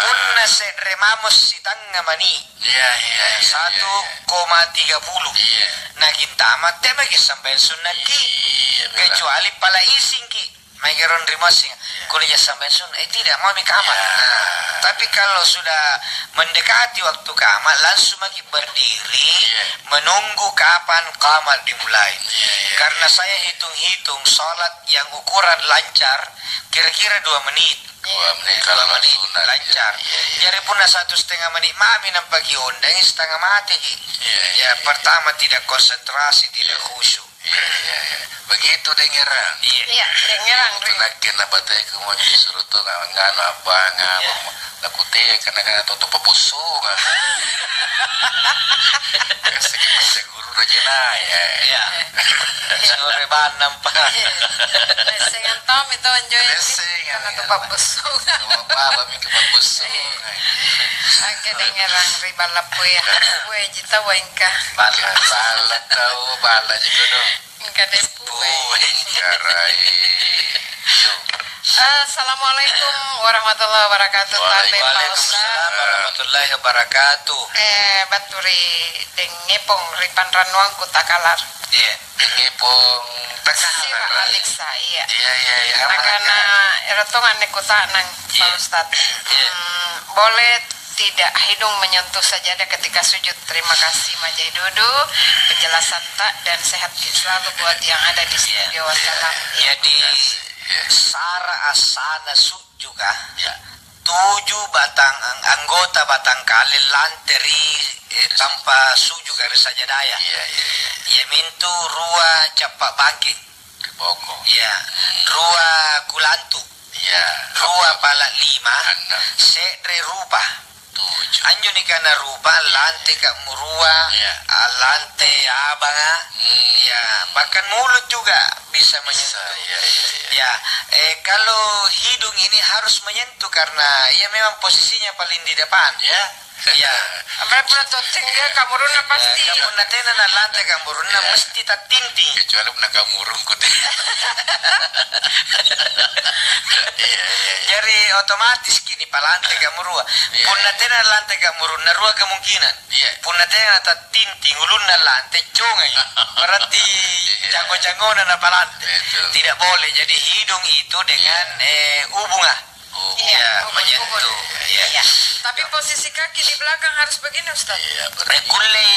Punna se're mamo sitangnga mani. Iya, iya, iya, iya, iya. Satu koma tiga puluh. Iya. Nakintama, tena maki sambayang sunnaki. Iya, benar. Kecuali pala isingki. Maega rong ri massing, kulle ja sambayang sunna. Eh, tidak, maumi kamma. Iya. Tapi kalau sudah mendekati waktu kamma, langsung maki berdiri, iya, menunggu kapan kamma dimulai. Iya, iya, iya. Karena saya hitung-hitung, sholat yang ukuran lancar, kira-kira dua menit. Dua menit, iya, kalau dua menit, sunat, lancar. Iya, iya. Jari punna satu setengah menit mami nampa kiondangi, setengah mateki. Iya, iya, iya. Ya, pertama tidak konsentrasi, tidak khusyuk. Iya, iya, iya. Begitu, dengerang. Iya. Iya, dengerang, Ri. Nakke nabateko mau disuruh tuh nganu apa, ngapa, iya, nakutea karena, karena tutup pabussungan. Kasih kita guru rajin aja. Iya. Sore banam, Pak. Iya. Lesengan tommi tonjo ini. Lesengan, karena tutup pabussungan. Apa-apa, mikir pabussungan. Iya. Angke dengerang ri ballappoya. Kue jita waingka. Balla, balla tau, balla juga dong. Engka deh, Bu. Boy, karai. Assalamualaikum warahmatullahi wabarakatuh. Tambe, Pak Ustaz. Waalaikumsalam warahmatullahi wabarakatuh. Eh, battu ri Dengngepong, ri panrannuangku Takalar. Iya, Dengngepong Takalar. Sira Aliksa, iya. Iya, iya, iya. Apa nakana, nakana? Ero tong anne kuta'nang, iya, Pak Ustaz. Iya. Hmm, boleh tidak hidung menyentuh sajadah ketika sujud? Terima kasih, Majai Dudu, penjelasan tak dan sehat selalu buat yang ada di studio. Iya. Wassalam. Iya. Jadi, iya, sara asana sujud ka? Iya. Tuju batang ang-, anggota batang kale lante ri, eh, tampa sujud ka ri sajadaya. Iya, iya, iya. Iamintu rua cappa bangkeng. Ri boko. Iya. Hmm. Rua kulantu. Iya. Rua pala lima, annang. Se're rupa. Tuju. Anjo nikana rupa, lanteka murua, iya, ah, lante abanga. Hmm. Ya, bahkan mulut juga bisa menyentuh. Bisa, iya, iya, iya. Ya, eh, kalau hidung ini harus menyentuh karena ia memang posisinya paling di depan. Ya. Iya. Ampai punna totting dia kamurunna pasti. Iya, iya. Punna tena nalante kamurunna, iya, mesti tattinting. Kecuali punna kamurungku deh. Iya, iya, iya. Jari otomatis ki nipalante kamurua. Iya. Punna tena nalante kamurunna, rua kemungkinan. Iya. Punna tena natattinting ulunna lante, congai. Berarti, iya, janggo-janggona napalante. Betul. Tidak boleh. Jadi hidung itu dengan, iya, eh, ubunga. Oh, iya, iya, menyentuh. Iya. Iya. Tapi posisi kaki di belakang harus begini, Ustaz. Iya, eh, berdiri. Kulle,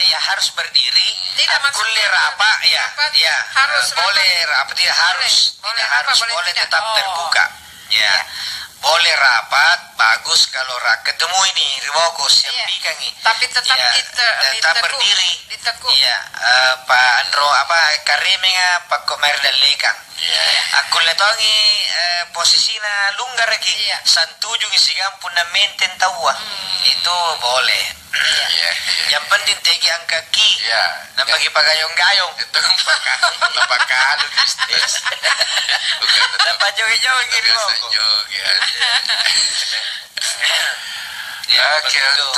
iya, harus berdiri. Tidak, ah, maksudnya kulle rapa, iya, rapa, iya. Harus, eh, rapa. Boleh rapa, tidak harus. Boleh, boleh rapa, boleh tidak. Tidak harus, boleh tetap terbuka. Oh. Iya. Iya. Boleh rapat, bagus kalau ra-, ketemu ini, ri boko, siampikangi. Iya. Tapi tetap, iya, kita, tetap ditekuk, berdiri. Ditekuk. Iya, eh, pa anro apa, karemenga pakko mae ri dallekang. Iya. Akkulle tongi, eh, posisina lunggaraki. Iya. Santujungi siagang punna menteng taua. Hmm. Itu boleh. Iya. Iya, iya. Yang penting tegi angkaki. Iya. Nampa kipagayong-gayong. Itu paka-, pakalu bisnis. Bukan. Nampa joget-joget gitu. Biasa joget, iya. Ya, oke, betul.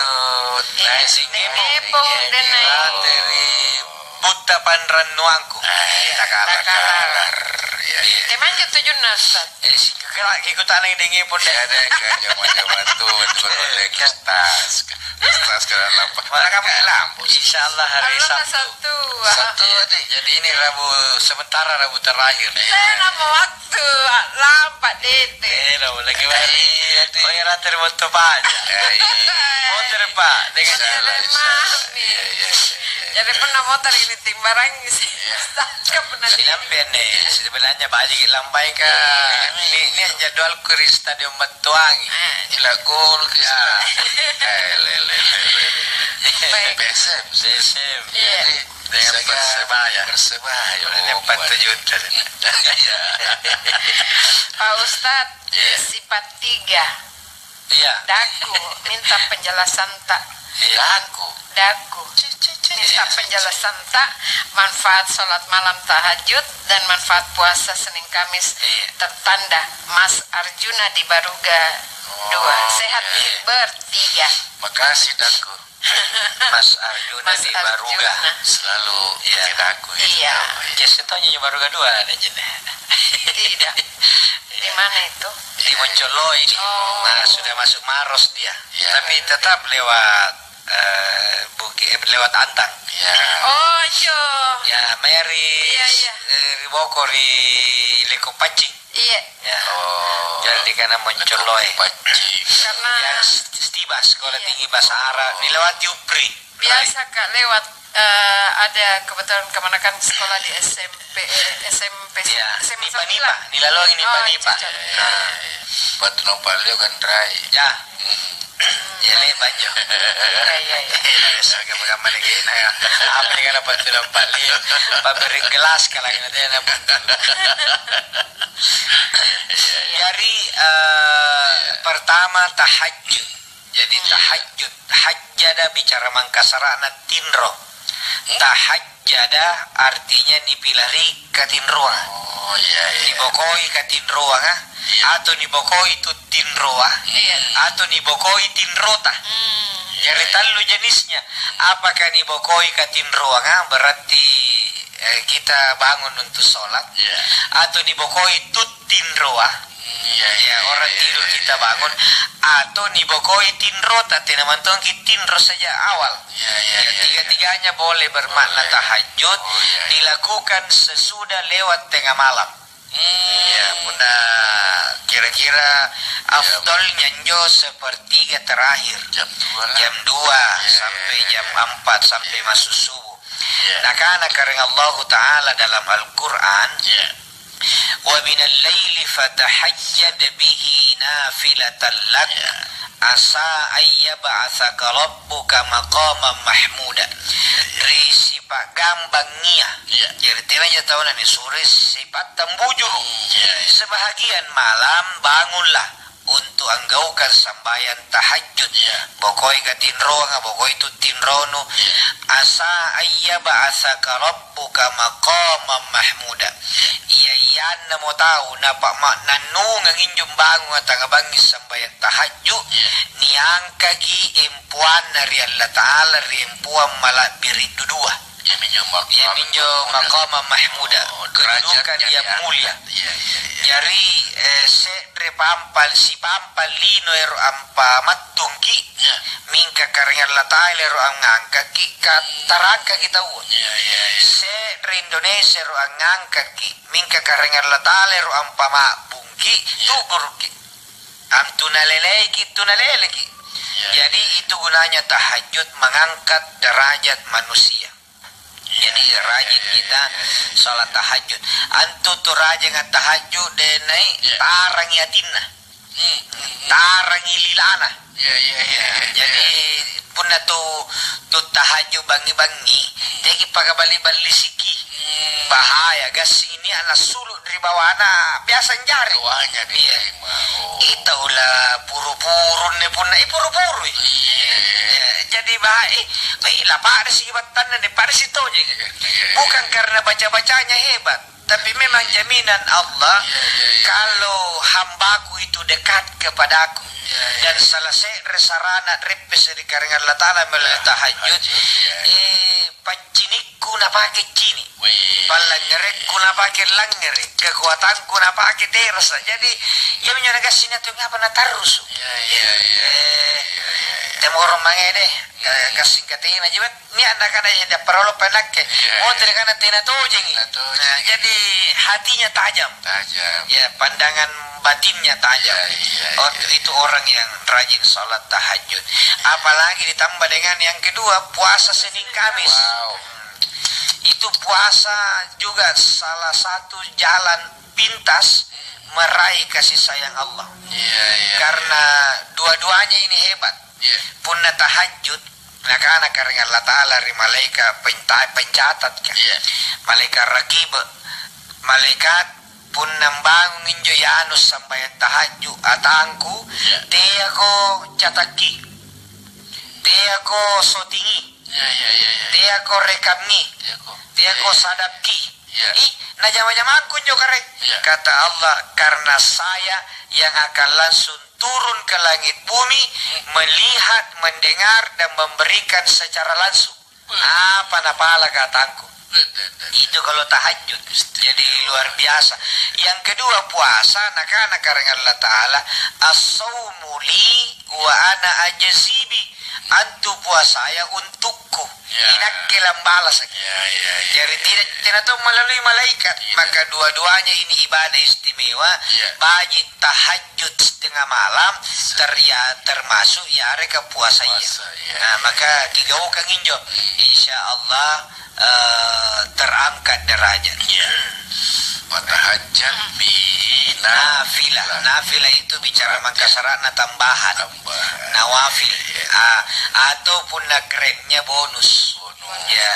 Untuk next. Next, next. Iya, materi. Buta panrannuangku. Eh, Takalar. Takalar. Iya, iya. Iya. Emang gitu, Jun, Ustaz? Eh, si-, kira-, kikutana ini ngi pun deh. Iya deh, kayak zaman-zaman tuh, waktu baru deh, kertas. Kertas ke dalam. Mana kamu di lampu? Insya Allah hari Sabtu. Sabtu. Sabtu, iya. Jadi ini Rabu, sementara Rabu terakhir. Iya. Eh, nama waktu, lampa dete. Eh, Rabu lagi balik. Oh, ya, rata di motor, Pak. Iya, iya. Motor, Pak. Dengan insya Allah, insya Allah. Iya, iya, iya, iya. Jadi pernah motor ini timbarangi sih. Iya. Ustaz, nggak pernah. Sinampe anne, sibelanja baji ki lampai ka. Iya. Ni, ni jadwalku ri Stadion Battuangi. Eh. Ila gol ki. Ya. Eh, le, le, le, le. Baik. P S M. P S M. Iya. Jadi, dengan Persebaya. Persebaya. Persebaya. Udah empat tujuh juta. Iya. Pak Ustadz, iya, sifat tiga. Iya. Daku, minta penjelasan tak? Iya. Daku. Daku. Minta penjelasan tak? Manfaat sholat malam tahajud dan manfaat puasa Senin Kamis, iya, tertanda Mas Arjuna di Baruga Dua. Oh, sehat, iya, iya, bertiga. Makasih, Daku. Mas Arjuna Mas di Baruga. Arjuna. Selalu, iya, bikin aku itu. Iya. Jesse tau nyanyi Baruga dua ada jenis. Tidak. Iya. Di mana itu? Di Moncoloi. Oh. Nah, sudah masuk Maros dia. Iya. Tapi tetap lewat, eh, Bukit, eh, lewat Antang. Iya. Oh, iya. Ya, Mary, iya, iya, eh, ri Boko ri Leko Paccing. Iya. Ya. Oh. Jadi kana Moncoloi. Paccing. Karena ya, s-, Stiba, Sekolah, iya, Tinggi Bahasa Arab. Dilewati Upri. Biasa, Kak, lewat, eh, ada kebetulan kemanakan sekolah di S M P, eh, S M P, iya, S M A nipa-nipa, sembilan. Nilalongi nipa-nipa. Oh, cocok. Iya, iya, iya. Batu Nompalio kan rai. Ya. Hmm. Ya, le, banjo. Iya, iya, iya. Biasa, gampang-gampang lagi, nah, ya. Apa nih, karena Batu Nompalio? Pabrik gelas, kalau nggak ada yang. Jadi, eh, pertama tahajud. Jadi, iya, tahajud. Hajjada bicara Mangkasara'na tinro. Hmm? Tahajjada artinya nipilari katinroang. Oh, iya, iya. Nibokoi katinroang, ah. Iya. Atau nibokoi tu tinroa. Iya. Atau nibokoi tinrota. Hmm. Iya, iya. Jari tallu jenisnya. Apakah nibokoi katinroang, ah, berarti, eh, kita bangun untuk sholat. Iya. Atau nibokoi tu tinroa. Iya, iya, iya, orang tidur, iya, kita bangun, atau nibokoi tinrota, tena mantongki tinro sejak awal. Iya, iya, iya, iya. Tiga-tiganya boleh bermakna tahajud, oh, iya, iya, dilakukan sesudah lewat tengah malam. Hmm. Iya, punna kira-kira, iya, afdolnya njo sepertiga terakhir. Jam dua lah. Jam dua, iya, iya, sampai, iya, jam empat, sampai, iya, masuk subuh. Iya. Nakana Karaeng Allahu Ta'ala dalam Al-Quran, iya. "Wa minal laili fatahajjad bihi nafilatan lak, ya, asa ayyab'atsaka rabbuka maqaman mahmuda." Ri sipa'gambangia. Ya. Jari, tenaja tau nanisuro sipattang bujuru. Ya, ya. Sebahagian malam bangunlah untuk anggaukan sambayang tahajud. Iya. Bokoi katinroanga, bokoi tu tinronu. Iya. Asa ayyab'atsaka rabbuka maqaman mahmuda. Iya. Iya, iannamo tau napa'ma-, nannungang injo bangunga tangnga bangngi sambayang tahajud, iya, niangkaki empoanna ri Allata'ala ri empoang mala'biri' dudua. Iaminjo maqam-, iaminjo maqamang mahmuda, oh, derajat kedudukan yang diangkat, yang mulia. Iya, iya, iya. Jari, eh, se're pampal, sipampal lino ero' ampamattungki, iya, mingka Karaeng Allata'ala ero' angngangkaki, ka-, hmm, tarangkaki taua. Iya, iya, iya. Se're Indonesia ero' angngangkaki, mingka Karaeng Allata'ala ero' ampama'bungki, iya, tu'guruki. Antu naleleiki, tu naleleki. Iya, iya. Jadi, itu gunanya tahajud, mengangkat derajat manusia. Jadi, rajin kita sholat tahajud. Antu tu rajinga tahajud, de nai, tarangi atinna. Hmm, hmm, hmm. Tarangi lilana. Iya, iya, iya, iya. Jadi, punna tu, tu tahajud bangngi-bangni, hmm, jaki pakabali-balisiki. Hmm. Bahaya, gassing ini anak sulu ri bawana biasa anjari. Doanya diterima. Iya. Oh. Ita ula puru-purunne punna, eh, puru-purui. Iya. Iya, jadi bahaya, eh, weh, la pada si battanna ne, pada si tojeng. Iya, iya, iya. Bukan karena baca-bacanya hebat, tapi memang jaminan Allah, iya, iya, iya, kalau hambaku itu dekat kepadaku, iya, iya, dan salah se're sarana reppese ri Karaeng Allata'ala melalui tahajud, tahajud, iya, iya, eh, paccinikku napake cini'. Wih. Pallangngerekku napake langngere', kekuatanku napake terasa. Jadi, iaminjo nagassing antu ngapa natarrusu'. Iya, iya, iya. Eh, iya, iya, iya. Temorong mange deh, ga-, gassing katenaji, bet. Nia' nakana, "Iya, parallu pa nakke." Iya, iya. Motere kana tena tojengi. Tena tojengi. Nah, jadi hatinya tajam. Tajam. Ya, pandangan batinnya tajam. Iya, iya, iya. Oh, itu orang yang rajin salat tahajud. Iya. Apalagi ditambah dengan yang kedua, puasa Senin Kamis. Wow. Itu puasa juga salah satu jalan pintas meraih kasih sayang Allah. Iya, iya, iya. Karena dua-duanya ini hebat. Iya. Punna tahajud, nakana Karaeng Allata'ala ri malaeka' penta-, pencatatka. Iya. Malaeka' Rakib, malaikat, punna mbangung injo Yanus sambayang tahajud, atangku, iya, teako catakki, teako sotingi, iya, iya, iya, iya, teako rekamngi, teako, teako, iya, iya, sadapki. Iya. Ih, najama-jamangku njo kare. Iya. Kata Allah, "Karena saya yang akan langsung turun ke langit bumi, melihat, mendengar, dan memberikan secara langsung." Apa napala katangku. Itu kalau tahajud. Jadi luar biasa. Yang kedua, puasa, nakana Karaeng Allah Ta'ala, "As-saumu li wa ana ajzibi." Antu puasaya untukku. Ya. Inakke lambalasaki. Ya, ya, ya, ya. Jadi tidak, tidak tahu melalui malaikat. Tidak. Maka dua-duanya ini ibadah istimewa. Ya. Baji tahajud setengah malam, teria-, termasuk yareka puasaya. Puasa, iya. Nah, maka kigaukang injo. Insya Allah, eh, terangkat derajat. Iya. Fatahajjat bihi nafilah. Nafilah. Nafilah itu bicara Mangkasara'na tambahan. Tambahan. Nawafil. Iya. Ah, atau punna kerennya bonus. Bonus. Ya.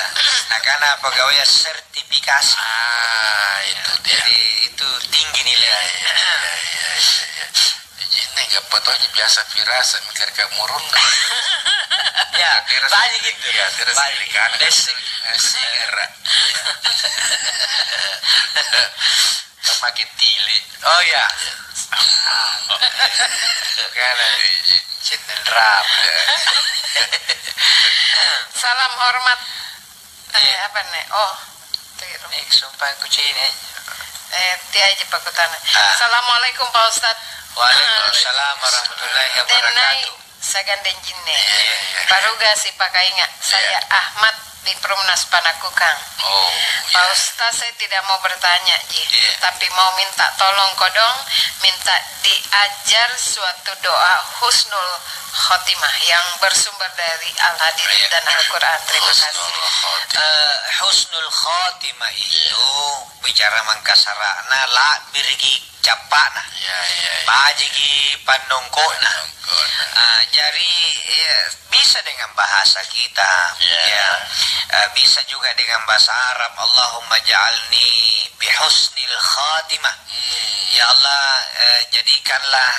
Nakana pegawai sertifikasi. Ah, itu dia. Jadi, itu tinggi nilai. Iya, iya, iya, iya, iya. Jinne gappa tonji biasa firasa mikir kamurunna. Ya, banyak gitu. Ya, terus banyak. Kiri kanan. Blessing. Eh, sigara. Makin tili. Oh, ya. Kan ada izin. Channel rap. Salam hormat. Eh, iya. Apa nih? Oh, tiru. Eh, sumpah kucini. Eh, tiaji pakutana. Ah. Assalamualaikum, Pak Ustadz. Waalaikumsalam warahmatullahi wabarakatuh. Tenai sagandeng jinne. Iya, iya, iya. Baruga sipakainga, saya Ahmad di Perumnas Panakukang. Oh, iya. Pak Ustadz, saya tidak mau bertanya, Ji, iya, tapi mau minta tolong kodong, minta diajar suatu doa husnul khotimah yang bersumber dari Al-Hadis dan Al-Quran. Terima kasih. Husnul khotimah. Eh, husnul khotimah itu bicara Mangkasara'na, la'biriki cappa'na. Iya, iya, iya. Bajiki pannongko'na. Pannongko'na. Ah, jari, eh, bisa dengan bahasa kita. Iya. Ya. Eh, bisa juga dengan bahasa Arab, "Allahumma ja'alni bihusnil khatimah." Hmm. Ya Allah, eh, jadikanlah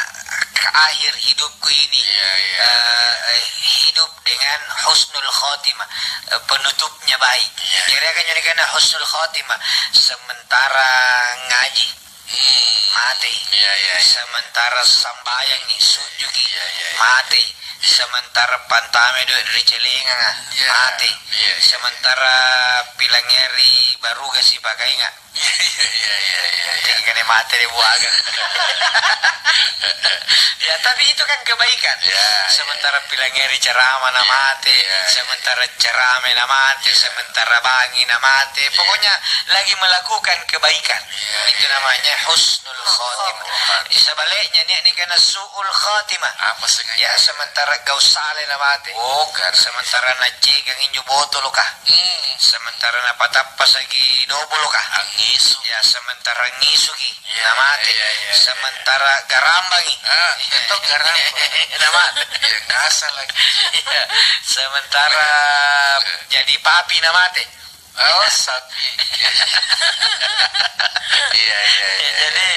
akhir hidupku ini, iya, iya, eh, eh, hidup dengan husnul khatimah, eh, penutupnya baik. Iya. Kira-kira kan husnul khatimah, sementara ngaji, hmm, mati. Iya, iya, iya. Sementara sambayang nih, sujud ki, iya, iya, iya, mati. Sementara pantame doe' ri celenganga, iya, mati. Iya, iya. Sementara pilangngeri baruga sipakainga. Iya, iya, iya, iya, iya. Tingkani mate ri buagang. Ya, tapi itu kan kebaikan. Ya, iya. Sementara pilangngeri ceramah na mate, iya, iya, sementara ceramah na mate, iya, sementara bangi na mate. Iya. Pokoknya lagi melakukan kebaikan. Iya, itu iya, namanya husnul khotimah. Khotimah. Di sebaliknya, nia' nikana su'ul khotimah. Apa sengaja? Ya, sementara gau' sale na mate. Oh, sementara nacegang injo botoloka. Hmm. Sementara napatappasaki doboloka. Angngisu. Ya, sementara ngisuki. Iya, namate. Iya, iya, iya. Sementara garambangi. Ah, iya, itu garambang. Namate. Iya, ngasal lagi. Iya. Sementara jadi papi namate. Oh, sapi. Iya, iya, iya, iya. Jadi,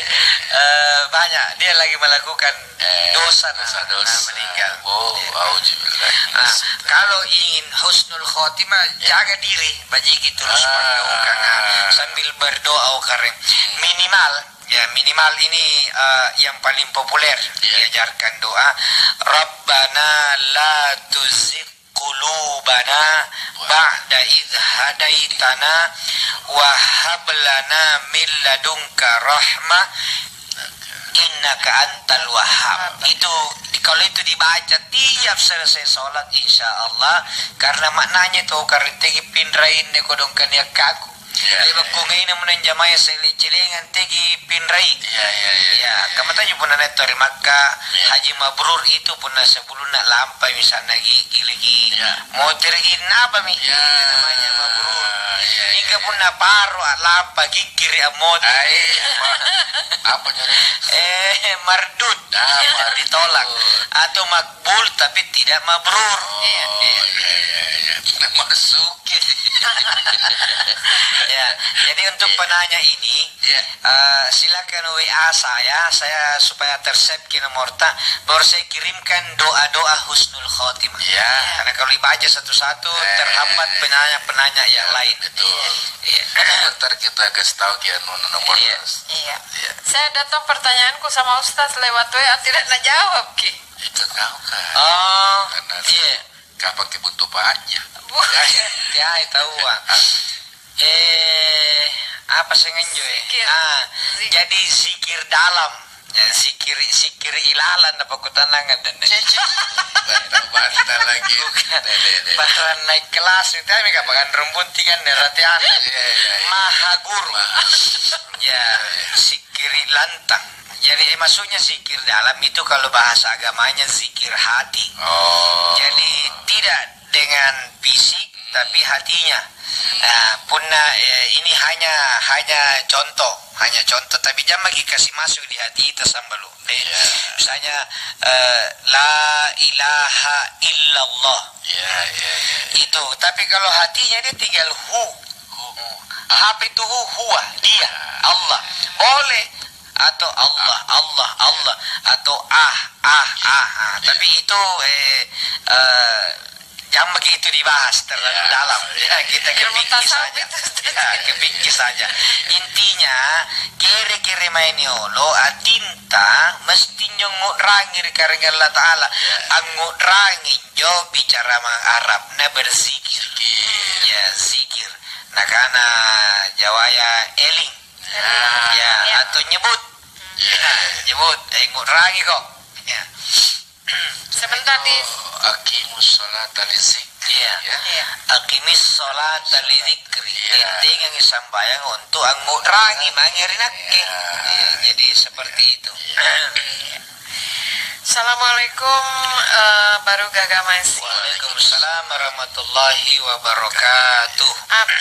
eh, banyak. Dia lagi melakukan, eh, dosa, nah, dosa-dosa, nah, meninggal. Oh, iya, auzubillah. Nah, kalau ingin husnul khotimah, iya, jaga diri, bajiki terus, ah, panggaukang, ah, sambil berdoa, oh, kare. Minimal, ya, minimal ini, eh, yang paling populer, iya, diajarkan doa, "Rabbana la tuzigh qulubana ba'da idh hadaitana wa hab lana min ladunka rahmah innaka antal wahhab." Itu, kalau itu dibaca tiap selesai sholat, insya Allah, karena maknanya itu, "Karitegi pinrainne kodong kaniakkaku." Iya, iya, iya. Le'ba' kongaina munang jamaya sele-, celengang tegi pinrai. Iya, iya, iya, iya, iya. Kamma tonji punna nia' tau ri Makkah, iya, haji mabrur itu punna sebelumna lampai misalna gi-, giliki, iya, motorki, napami. Iya. Itu namanya mabrur. Iya, iya, iya. Mingka punna paro a'lampa gikkir Ri ammoti. Ai, apa, apa nyari? Eh, mardud. Ah, mardud. Ditolak. Atau makbul tapi tidak mabrur. Oh, iya, iya, iya. Masuk. Ya, jadi untuk penanya ini, iya, eh, silakan W A saya, saya supaya tersave ke nomorta, baru saya kirimkan doa-doa husnul khotimah. Iya. Karena kalau dibaca satu-satu, eh, terhambat penanya-penanya yang lain. Betul. Iya. Ntar kita kasih tahu ki anu nomor. Iya. Iya. Iya. Saya datang pertanyaanku sama Ustaz lewat W A, tidak najawab ki. Itu kau kan. Oh, karena iya. Kapang ki butuh aja. Bukan. Teai taua. Eh, apa seng injo, eh? Zikir. Ah, zikir. Jadi zikir dalam. Ya, zikir, zikir ilalang apa kutanangan dan. Cece. Bantang-bantang lagi. Bukan. Deh, deh, deh. Barang naik kelas itu, ami kapangan rumbun tiga neratian. Iya, iya, iya. Maha guru. Maha guru. Ya, iya, iya. Zikir lantang. Jadi, eh, maksudnya zikir dalam itu kalau bahasa agamanya zikir hati. Oh. Jadi, tidak dengan fisik, tapi hatinya. Nah, punna, eh, ini hanya, hanya contoh, hanya contoh, tapi jammaki kasih masuk di hati kita sambalu. Deh, iya, misalnya, eh, la ilaha illallah. Iya, iya, iya. Itu, tapi kalau hatinya dia tinggal hu. Hu, hu. Apa itu hu? Huwa, dia, Allah. Boleh. Atau Allah, Allah, Allah. Atau ah, ah, ah, ah. Tapi itu, eh, eh, jammaki itu dibahas terlalu dalam. Ya, kita ke fikih saja. Ya, ke fikih saja. Intinya, kere-kere mae niolo, atinta mesti nyongngu'rangi ri karaeng Allah Ta'ala. Ya. Angngu'rangi jo bicara mang Arab, na berzikir. Zikir. Ya, zikir. Nakana Jawaya eling. Ya. Ya, atau nyebut. Ya, nyebut. Eh, ngu'rangi ko. Ya. Sebentar di. Aqimus sholata li zikri. Iya. Ya. Iya. Aqimis sholata li zikri. Iya. Tentengangi sambayang untuk angngu'rangi mange ri nakke. Iya. Iya, jadi seperti itu. Iya. Assalamualaikum, eh, Baru Gaga Masih. Waalaikumsalam warahmatullahi wabarakatuh. Apa?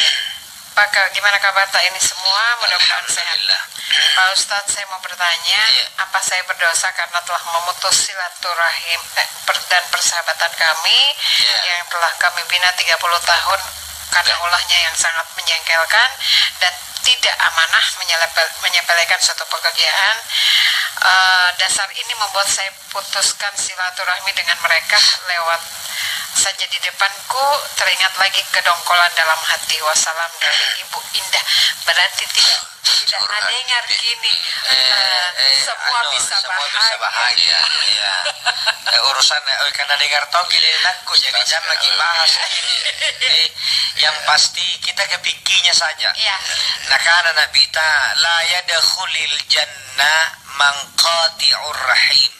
Pak, gimana kabarta ini semua? Mudah-mudahan sehat. Alhamdulillah. Pak Ustadz, saya mau bertanya, iya, apa saya berdosa karena telah memutus silaturahim, eh, per-, dan persahabatan kami, iya, yang telah kami bina tiga puluh tahun karena, iya, ulahnya yang sangat menjengkelkan dan tidak amanah, menyelepe-, menyepelekan suatu pekerjaan? Eh, dasar ini membuat saya putuskan silaturahmi dengan mereka lewat saja di depanku, teringat lagi kedongkolan dalam hati. Wassalam dari Ibu Indah. Berarti tidak, tidak ada dengar gini. Eh, eh, semua anu, bisa semua bisa bahagia. Bahagia. Iya. Eh, urusan, eh, kan ada dengar tongki deh nakku, jadi jangan lagi bahas gini. Jadi, yang pasti kita ke pikirnya saja. Iya. Nakana Nabi ta, la yadkhulil jannah man qati'ur rahim.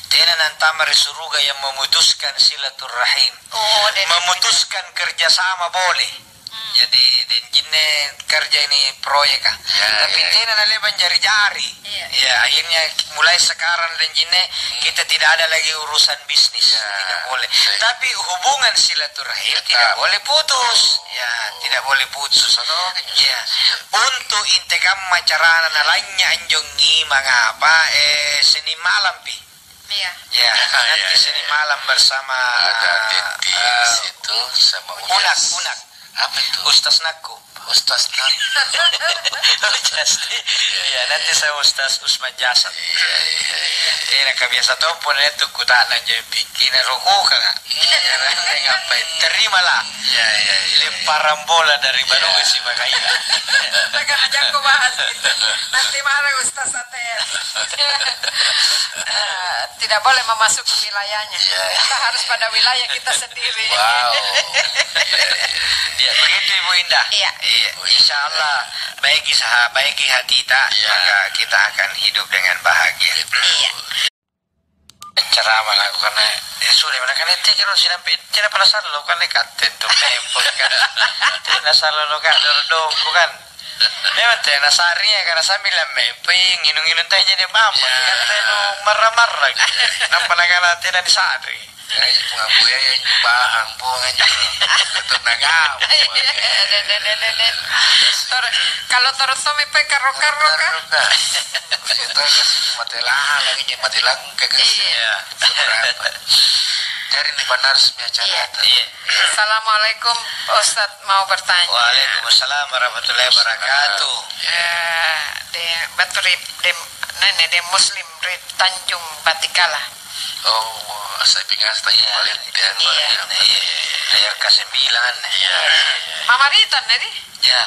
Tena nantama ri suruga yang memutuskan silaturahim. Oh, dan memutuskan kerjasama boleh. Hmm. Jadi, denjinne kerja ini proyek, ah. Ya, tapi ya, tena nalebang jari-jari. Iya. Ya, akhirnya mulai sekarang denjinne, hmm, kita tidak ada lagi urusan bisnis. Ya, tidak boleh. Baik. Tapi hubungan silaturahim tidak boleh putus. Ya, tidak boleh putus. Sono, ya. Untuk inte kamma carana nalanya anjongi mangapa, eh, Senin malam pi. Iya. Ya, nanti, iya, Senin malam bersama, ada Titi, eh, situ sama Unas, Unas. Unas. Apa itu? Ustaz Nakku. Ustaz Nakku. Ustaz. Iya, nanti saya Ustaz Usman Jasad. Iya, iya, iya. Iya, nah, kebiasa topo itu kutana je pikir rukukanga. Iya. Jangan ngapain. Terimalah. Iya, iya, iya. Lemparan bola dari baru si Makaila. Jangan ajak bahas gitu. Nanti marah Ustaz Aten. Eh, tidak boleh memasuki wilayahnya. Iya, iya. Kita harus pada wilayah kita sendiri. Wow. Iya, iya. Ya, begitu, Ibu Indah. Iya. Iya, insya Allah, baiki saha-, baiki hatita, iya, maka kita akan hidup dengan bahagia. Iya. Ceramah lakukan, eh, sudah mana kan itu kan sinampe tidak pernah salah lakukan katte tu mempo kan. Tidak salah lakukan dong bukan. Memang tena sari ya, karena sambil lambe, ping, inung-inung teh jadi mampu. Ya. Kan teh nu marra-marra. Nampa nakana tena disari. Ai, punga boyaya injo bahang, punga injo. Betul nagau. Iya, deh, deh, deh, deh, deh. Tor-, kalau terus suami pe karro-karro, kan? Karro, kan? Iya, tahu, kan? Mati lalang lagi, mati langka, kan? Iya. Seberapa? Jadi, ini benar semua acara. Iya, iya. Assalamualaikum, Ustadz, mau bertanya. Waalaikumsalam warahmatullahi wabarakatuh. Eh, de, battu ri, de, nene, de Muslim ri Tanjung Batikala. Oh, saya pingastan. Iya. Balik dia, iya, balik, iya, iya, iya. Daerah Kasembilan. Iya. Mamaritan, jadi? Ya.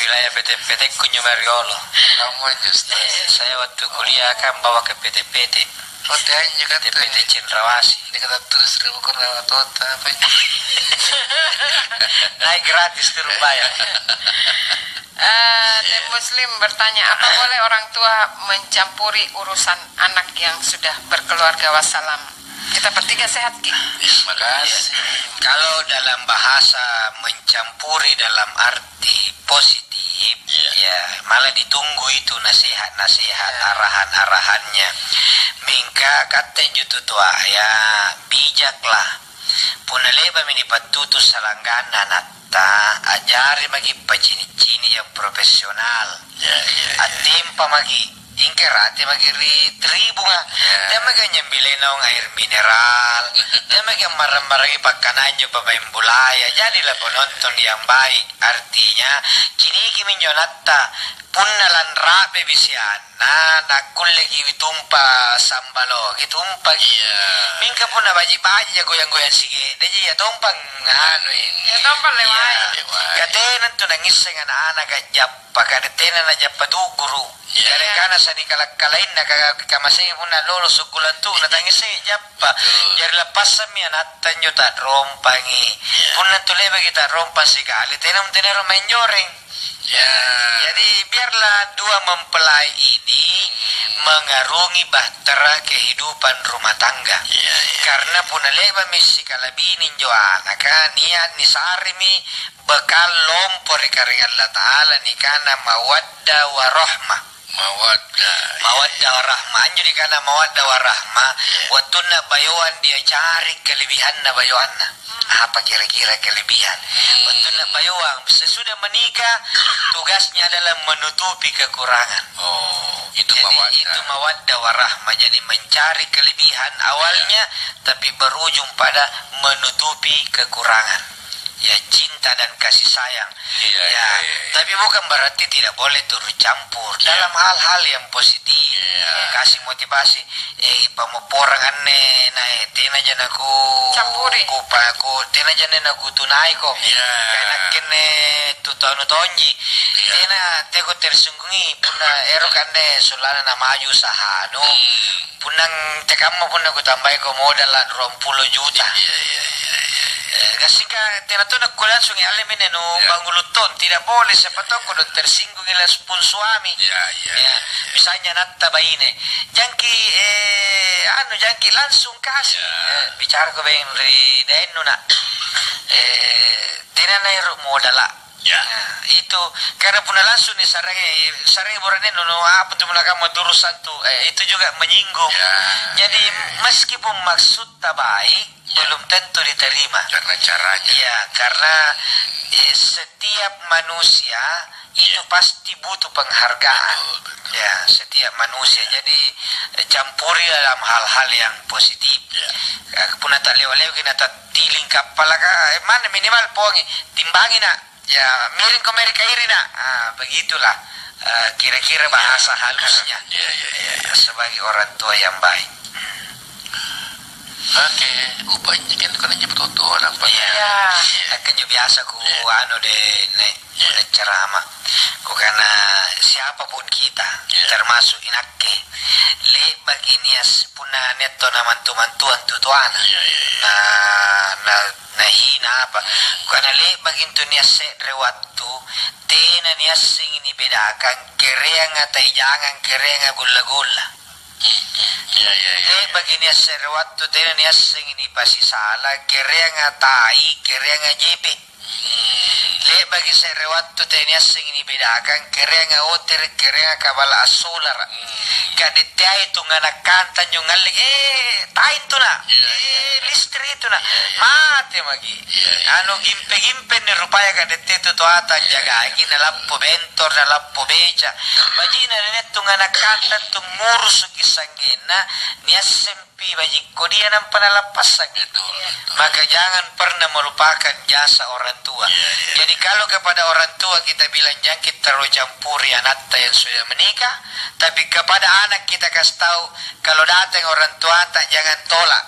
Wilayah P T, P T kunjo Mariolo. Kamu aja, Ustaz. Eh, saya waktu kuliah kan bawa ke P T P T. Oh, teh, anjing kan P T P T tuh. Cendrawasih. Ini kata tulis seribu kurang apa tuh, apa ini? Naik gratis tuh, bayar. Eh, The Muslim bertanya, apa boleh orang tua mencampuri urusan anak yang sudah berkeluarga? Wassalam. Kita bertiga sehat, Ki. Terima kasih. Kalau dalam bahasa mencampuri dalam arti positif, iya, ya, malah ditunggu itu nasihat-nasihat, iya, arahan-arahannya. Mingka katte jutu toa, ya, bijaklah. Punna le'ba'mi nipattutu salangganna anatta, a'jari maki pacini'-cini' yang profesional. Ya, ya, ya. Attempa maki, ingka rate maki ri tribunga. Ya. Tena maki anynyambilai naung air mineral. Tena maki ammarang-marangi pakkananjo pemain bolaya. Jadilah penonton yang baik. Artinya, cinikimi injo anatta. Punna lanra'be bisianna, nakkulleki tumpa sambaloki, tumpaki. Iya. Mingka punna baji'-baji'ja goyang-goyang sike'deji, iya tompang anui. Iya tompang lewai. Iya, lewai. Ka tena antu nangisseng ana'-anaka jappa, ka tena najappa tu'guru. Iya. Jari kana sani kala-kalainna, ka, kamasengi punna lolo sukkulang tu, natangissengi jappa. Betul. Jari lappassammi anatta anjo ta'rompangi. Iya. Punna antu le'baki ta'rompang sikali, tena, tena ero maeng joreng. Ya. Jadi, biarlah dua mempelai ini mengarungi bahtera kehidupan rumah tangga. Ya, ya. Karena punna le'ba'mi sikalabini injo anaka, nia' nisarimi bekal lompo ri karaeng Allata'ala nikana mawaddah warahmah. Mawaddah. Mawaddah warahmah. Anjo nikana mawaddah warahmah, ya, wattunna bayoang dia cari kelebihanna bayoanna. Apa kira-kira kelebihan? Hmm. Wattunna bayoang, sesudah menikah, tugasnya adalah menutupi kekurangan. Oh, itu. Jadi, mawaddah. Itu mawaddah warahmah. Jadi, mencari kelebihan awalnya, ya, tapi berujung pada menutupi kekurangan. Ya, cinta dan kasih sayang. Iya, ya, iya, iya, iya. Tapi bukan berarti tidak boleh turut campur. Iya. Dalam hal-hal yang positif. Iya. Kasih motivasi. Eh, pammopporang anne, nae, tenaja naku, campuri, kupa-, ku, tenaja anne nakutunaiko. Iya. Kaina kenne tu tau anu tonji. Iya. Tena teko tersinggungi punna ero kanne sulana namaju usahanu. Hmm. Punna tekamma punna kutambaiko modal la ruampulo juta. Iya, iya, iya, iya, iya. Eh, gassingka tena to nakko langsung allemi nenu, iya, bangung luttong, tidak boleh, siapa tahu kodong tersinggung. Pun suami. Iya, iya, ya, iya, iya. Misalnya natta baine, jangki, eh, anu, jangki langsung kasih. Iya. Eh, bicara ko beng ri daennu, Nak. Eh, tena naero modala. Ya. Nah, itu karena punna langsung ni sarangi, sarangi burane nono apa tu mulakang maturusan tu, eh, itu juga menyinggung. Ya, jadi, ya, ya, meskipun maksudta baik, ya, belum tentu diterima. Karena caranya. Iya, karena, eh, setiap manusia itu, ya, pasti butuh penghargaan. Betul, betul. Ya, setiap manusia. Ya. Jadi, eh, campuri dalam hal-hal yang positif. Ya. Ya, punna tak lewat-lewat kena tak tiling kappalaka, eh, mana minimal pongi, timbangi, Nak. Ya, miring ko mae ri kairi, Nak. Ah, begitulah, eh, kira-kira bahasa halusnya. Iya, iya, iya, iya. Sebagai orang tua yang baik. Oke, upanya kan kena nyebut oto, nampak. Iya. Iya. Iya. Kan biasa ku, iya, anu deh, Nek, iya, nek ceramah. Ku karena siapapun kita, iya, termasuk inakke, le'baki nias-, punna nia' tau namantu-mantuang tu toana. Iya, iya, iya. Na, na nahina apa. Karena le'baki intu nia' se're wattu tena niassengi nibedakang kereanga taijangang, kereanga golla-golla. Iya, iya, iya. Le'baki nia' se're wattu tena niassengi nipasisala kereanga tai, kereanga jepe'. Hmm. Le'baki se're wattu teniassengi nibedakang, kereanga otere', kereanga kabala' assolara'. Hmm. Ka'de' teai tu nganakkanta anjo ngalleki, eh, tai tuna. Iya, iya. Eh, listrik tuna. Iya, iya. Mate maki. Iya, iya. Anu gimpe-gimpe anne rupaya ka'de' te tu toata, iya, jagaiki, nalappo bentor, nalappo beca. Baji'na nania' tu nganakkanta tu ngurusuki sanggenna, niasseng pi bajikko dia nampa nalappassangi. Betul, betul. Maka jangan pernah melupakan jasa orang tua. Iya, iya. Jadi, kalau kepada orang tua kita bilang, "Jangan kita terlalu campuri anakta yang sudah menikah," tapi kepada anak kita kasih tahu, "Kalau datang orang tuata, jangan tolak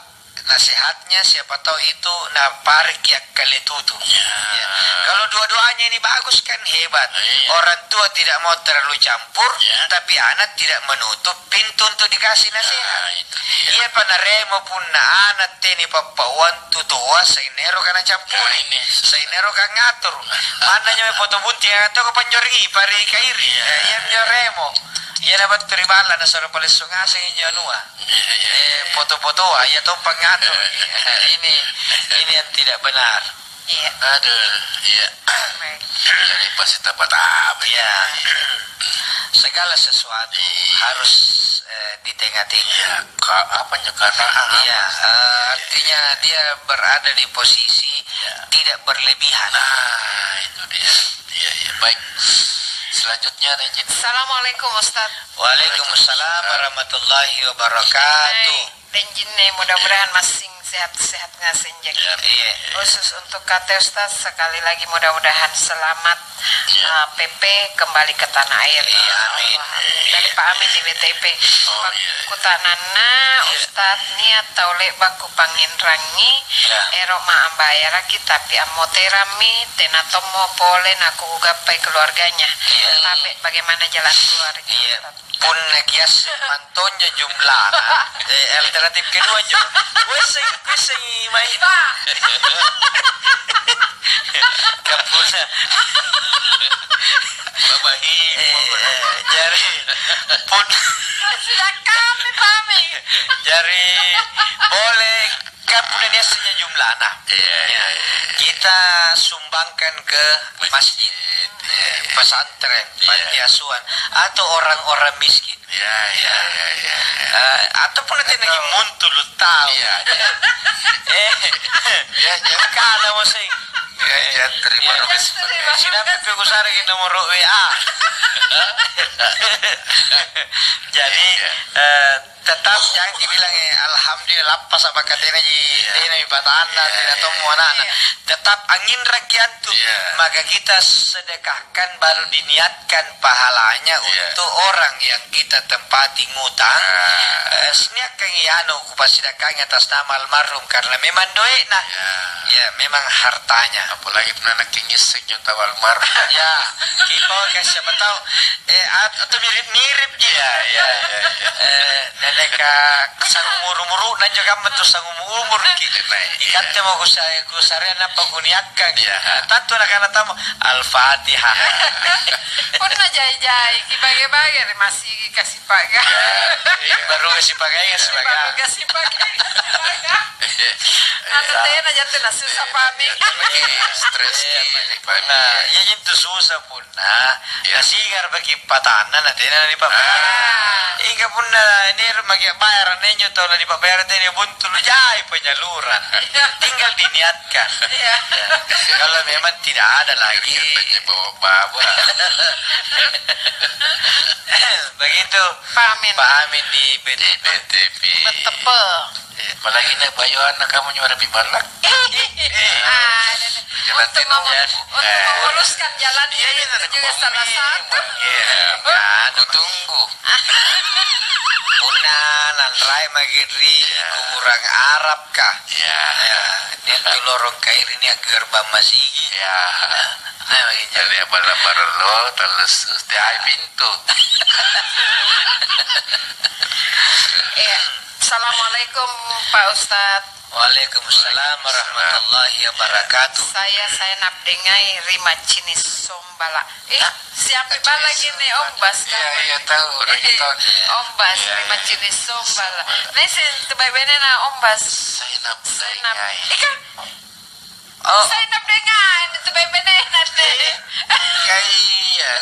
nasihatnya, siapa tahu itu napareki akkale tutu." Iya. Ya. Kalau dua-duanya ini bagus, kan hebat. Iya. Orang tua tidak mau terlalu campur, iya, tapi anak tidak menutup pintu untuk dikasih nasihat. Nah, itu dia. Iya, pa naremo punna ana' teni pappauang tu toa, sainero kana campuri, nah, ini susah. Sainero ka ngatur. Manna nyo mae foto bunting, atau ko panjoreng ipa ri kairi. Iya. Eh, iya njo remo. Iya, na battu ri balla', nasuro palessu ngaseng injo anua. Iya, iya, eh, iya. Foto-fotoa, iya to pangatur. Ini, ini yang tidak benar. Iya. Aduh, iya. Baik. Jadi pasti tapa-tapa. Iya. Segala sesuatu, iya, harus, eh, di tengah-tengah. Iya, ka-, apa nyo, karena apa? Iya, eh, artinya dia berada di posisi, iya, tidak berlebihan. Nah, itu dia. Iya, iya, baik. Selanjutnya, Teh Jin. Assalamualaikum, Ustaz. Waalaikumsalam warahmatullahi wabarakatuh. Hai. Tenjinne, mudah-mudahan massing sehat-sehat ngaseng jaki. Iya. Iya. Khusus untuk Kate Ustaz, sekali lagi mudah-mudahan selamat, iya, eh, P P kembali ke tanah air. Iya, amin. Amin. Dan Pak Amin di B T P. Oh, iya. Kuta'nanna, iya, Ustaz, nia' tau le'ba' kupangnginrangi, iya, ero' ma ambayaraki, tapi ammoterammi, tena tommo pole nakugappai keluarganya. Iya. Tapi bagaimana jalan keluar? Iya. Punna kiasseng mantonjo jumlana, eh, alternatif kedua njo. Kuisseng, kuissengi mai. Ka punna. Babahi. Eh, eh, jari pun-, sudah kami pahami. Jari boleh Kan punna niassenja jumlana. Iya, iya, iya. Kita sumbangkan ke masjid, iya, pesantren, iya, panti asuhan, atau orang-orang miskin. Iya, iya, iya, iya, iya. Eh, atau punna tena muntu lu tau. Iya, iya. Eh, iya, iya. Kala mo seng. Iya, iya, terima kasih. Sinampe pe kusareki nomoro W A. Jadi, iya, eh, tetap jangan kibilang, eh, "Alhamdulillah, lappasa baka tenaji, iya, tenami patanna, iya, tena tommo ana'na." Iya. Tetap anginraki antu, iya, maka kita sedekahkan, baru diniatkan pahalanya, iya, untuk orang yang kita tempati ngutang. Ah. Eh, siniakkangi anu, kupasidakangi atas nama almarhum karena memang doe'na. Iya. Ya, memang hartanya. Apalagi punna nakke ngisseng nyo tau almarhum. Ya, kipau ka siapa tau, eh, at-, atau mirip-mirip ji. Iya, iya, iya, iya. Eh, naleka sangumuru-muru'na njo kamma tu sangumuru-muruki. Iya, iya. Ikatte mo kusa-, kusarea nampa kuniakkang. Iya. Tantu nakana tamo, "Al-Fatihah." Punna jai-jai, kibage-bage ri masigi kasi Paga. Iya, iya. Baru kasi pagai, kasi paga. Baru kasi pagai, kasi paga. Iya. Anu tena jatu na susah pami. Lagi stres. Iya, ini, Pak. Nah, iya, itu susah punna. Iya. Nasingar bagi patanna, na tena dipabbayar. Ah. Inga punna ner maki bayar, nenyo tau na dipabbayar tena buntu lu jai penyaluran. Iya. Tinggal diniatkan. Iya. Ya. Kalau memang tidak ada lagi. Kita bawa-bawa. Begitu. Pak Amin. Pak Amin di B T P. Di B T P. Betepe. Eh, apalagi nih bayoanna kamu nyuara pi ballak. Ah, untuk memu-, untuk memuluskan jalannya itu juga salah satu. Iya, kan? Kutunggu. Punna nanrai maki ri kuburan Arab kah? Iya. Ya, nia' tu lorong kairi nia' gerbang masigi. Iya. Nah, maki jadi apa laparan lo, terus, terus di pintu. Iya. Assalamualaikum, Pak Ustadz. Waalaikumsalam warahmatullahi wabarakatuh. Saya, saya napdengai ri Macini Sombala. Eh, hah? Siapa bala gini, Ombas, iya, kan? Iya, tahu, udah, eh, tahu. Ombas, iya, ri Macini Sombala. Sombala. Nah, si, tebai bene na Ombas. Saya napdengai. Ika? Oh. Saya napdengai. Itu bebenena, Nek. Iya, iya.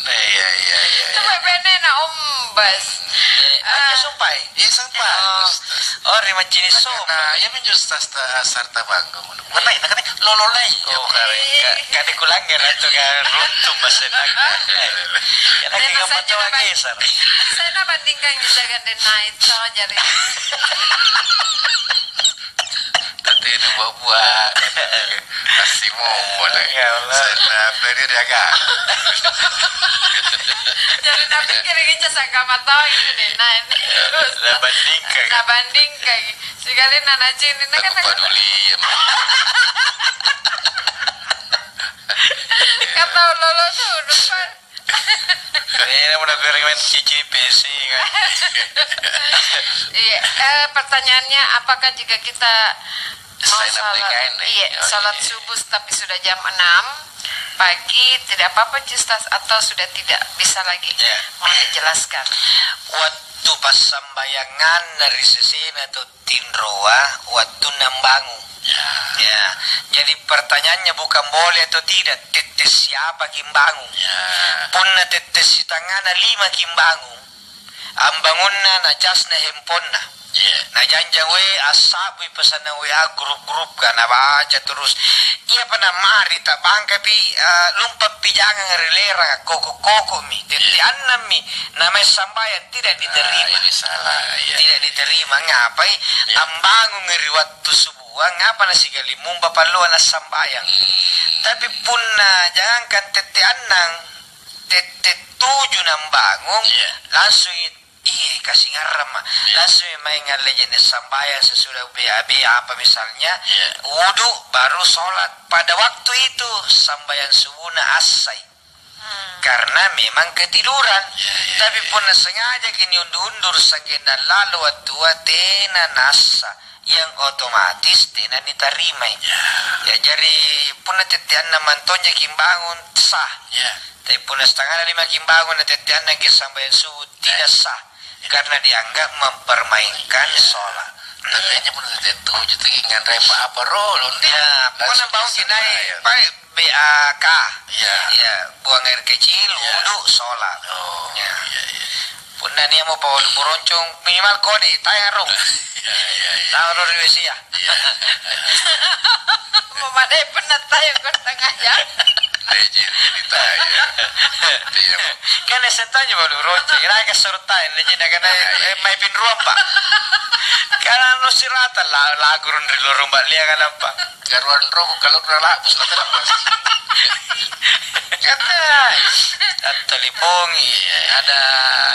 Iya, iya, iya, iya. Itu bebenena, Ombas. Eh, ah, iya, sumpae. Iya, sumpae. Oh, oh, ri maccini sompa. Nah, iya minjo sta-, sta-, sarta bangko. Bukan lain, kan lolo lain. Oh, kare. Ka-, kade kulangngere' itu kan runtung masenna. Karena kega saya moto dapat, geser. Saya dapat tinggal di jaga den naik to, jadi. Tena buah-buah. Asimo boleh. Ya Allah. Sana beri dia kan. Jadi tapi kira-kira sangka mata gitu deh. Nah, ini. Lah bandingkan. Nah, bandingkan. Sekali nana cini, nah, kan peduli, ya. Kata lolo tuh, lupa. Eh, namun aku kira main cici P C kan. Iya, eh, pertanyaannya, apakah jika kita mau salat, D K N, eh? Iya, oh, salat, iya, subuh tapi sudah jam enam pagi, tidak apa-apa, Ustaz, atau sudah tidak bisa lagi? Iya. Mohon dijelaskan. Waktu passambayanganna ri sesena tu tinroa wattunna ambangung. Ya. Ya. Jadi pertanyaannya bukan boleh atau tidak, tette siapaki ambangung. Ya. Punna tette sitangana limaki ambangung, ambangunna na casna hemponna. Iya. Na janjang W A, assa'bui pesanna W A grup-grup ka, na baca terus. Iya pa namari tabangkapi, eh, lumpappi jangang ri leranga, koko-kokomi, tette annammi, na mae sambayang tidak diterima. Ah, ini salah, iya. Tidak diterima, ngapai? Iya. Ambangungi ri wattu subuh, ngapa nasigali mumba palloa nassambayang? Hmm. Tapi punna jangankan tette annang, tette tuju nambangung, iya, langsung i-, iya, kasingarrang ma. Iya. Langsung mae ngalle je'ne' sambayang sesudah B A B apa misalnya, iya, wudu, baru sholat. Pada waktu itu sambayang subuhna assai. Hmm. Karena memang ketiduran. Iya, iya, tapi iya, punna sengajaki niundur-undur sanggenna lalo wattua, tena nassa, yang otomatis tena nitarimai. Ya. Ya, jari punna tette annang mantonjaki mbangung, sah. Ya. Tapi punna setengana limaki mbangung na tette annangki sambayang subuh, tidak sah. Ya. Karena dianggap mempermainkan sholat. Tapi aja punna tette tuju tuh nganre apa-apa rolo. Ya, pokoknya bangun kinai, pakai B A K. Iya. Iya, buang air kecil, iya, wudu, sholat. Oh, ya, iya, iya. Punna nia'mo pawalu boroncong, minimal kodi, taero. Iya, iya, iya. Taero ri W C ya. Iya. Memadai penat tayo kau tengah ya. Legend cerita ya. Iya. Kan S M T nya baru roncong, kira ke surta ini jadi karena, eh, mai pinruang, Pak. Karena nu sirata la-, lagu ri lorong bak lia kan apa? Karuan rokok kalau udah lapus, mata lepas. Kata, attelepongi, ada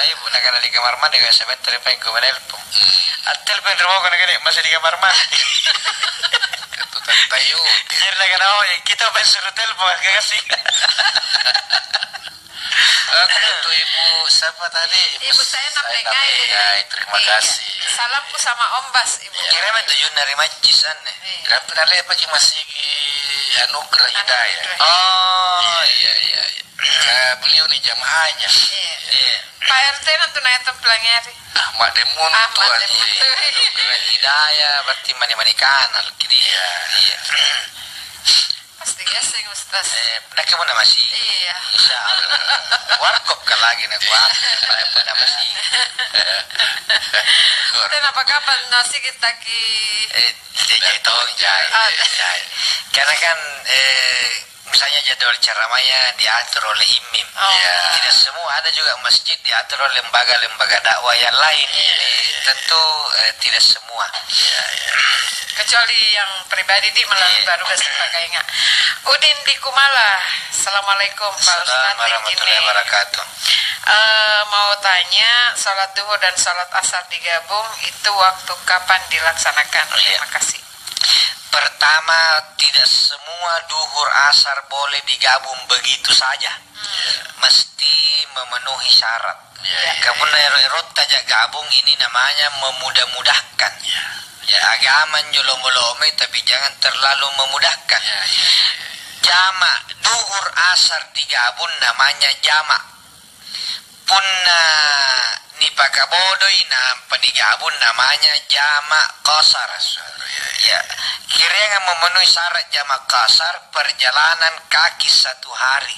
ibu nakana di kamar mandi, kayak sebentar, pengen ku menelpon. Hmm. Attelpon rokok, nakana masih di kamar mandi. Itu tante Yuti. Jadi nakana, "Oh, ya, kita pengen suruh telepon, kasih." Oke, untuk Ibu siapa tadi? Ibu Sainab Lengai. Lengai, terima kasih. Iya. Salamku sama Ombas, Ibu. Iya. Kira mah tujuanna ri majjis anne. Iya. Tapi nale'baki masigi Anugerah Hidayah. Anugerah. Oh, iya, iya, iya. Ka beliau ni jamaahnya. Iya. Iya. Pak R T nantu naik tempelangnya, Ri. Ahmad Demun. Ahmad Demun. Iya. Anugerah Hidayah, berarti mani-mani kanal, gitu. Iya. Iya. Pasti gasing, Ustaz. Eh, nakke mo namasi? Iya. Insya Allah. Warkop ka lagi na kuat, mo namasi. Tenapa kapang nasi kita ki? Eh, jai, jai tong, jai, oh, jai, jai. Karena kan, eh, misalnya jadwal ceramahnya diatur oleh imim. Oh. Iya. Tidak semua, ada juga masjid diatur oleh lembaga-lembaga dakwah yang lain. Iya, iya, iya. Jadi, tentu, eh, tidak semua. Iya, iya. Kecuali yang pribadi di melalui, iya, baru kasih pakai ingat. Udin di Kumala. Assalamualaikum, Pak Ustaz. Assalamualaikum warahmatullahi wabarakatuh. Eh, mau tanya, salat duhur dan salat asar digabung itu waktu kapan dilaksanakan? Iya. Terima kasih. Pertama, tidak semua duhur asar boleh digabung begitu saja. Hmm. Mesti memenuhi syarat. Iya, iya, iya. Kapunna ero-erotta ja gabung, ini namanya memudah-mudahkan. Iya. Ya, agama njo lomo-lomoi, tapi jangan terlalu memudahkan. Iya, iya, iya, iya. Jama, duhur asar digabung namanya jama. Punna nipakabodoi nampa nigabung namanya jama' qasar. Ya, kereanga memenuhi syarat jama' qasar, perjalanan kaki satu hari,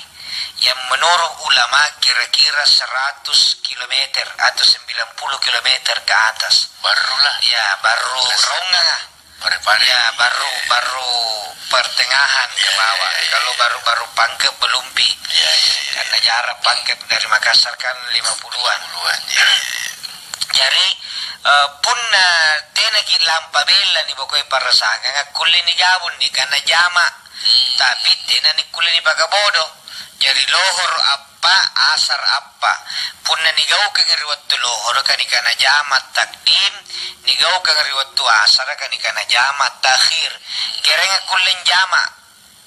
yang menurut ulama kira-kira seratus kilometer atau sembilan puluh kilometer ke atas. Barulah. Ya, baru ronganga. Pare-pare. Ya, baru, baru pertengahan ke bawah. Iya, iya. Kalau baru-baru pangke belum pi. Iya, iya, iya. Karena jarak pangke dari Makassar kan lima puluhan. Lima puluhan, iya, iya, iya. Jari, eh, punna tenaki lampa bella nibokoi parasanganga, kulle nigabung ni karena jama'. Hmm. Tapi tena nikkulle nipakabodo. Jari lohoro' appa, asar appa. Punna nigaukangi ri wattu lohoroka nikana jama' takdim, nigaukangi ri wattu asaraka nikana jama' takhir. Kereanga kulle jama'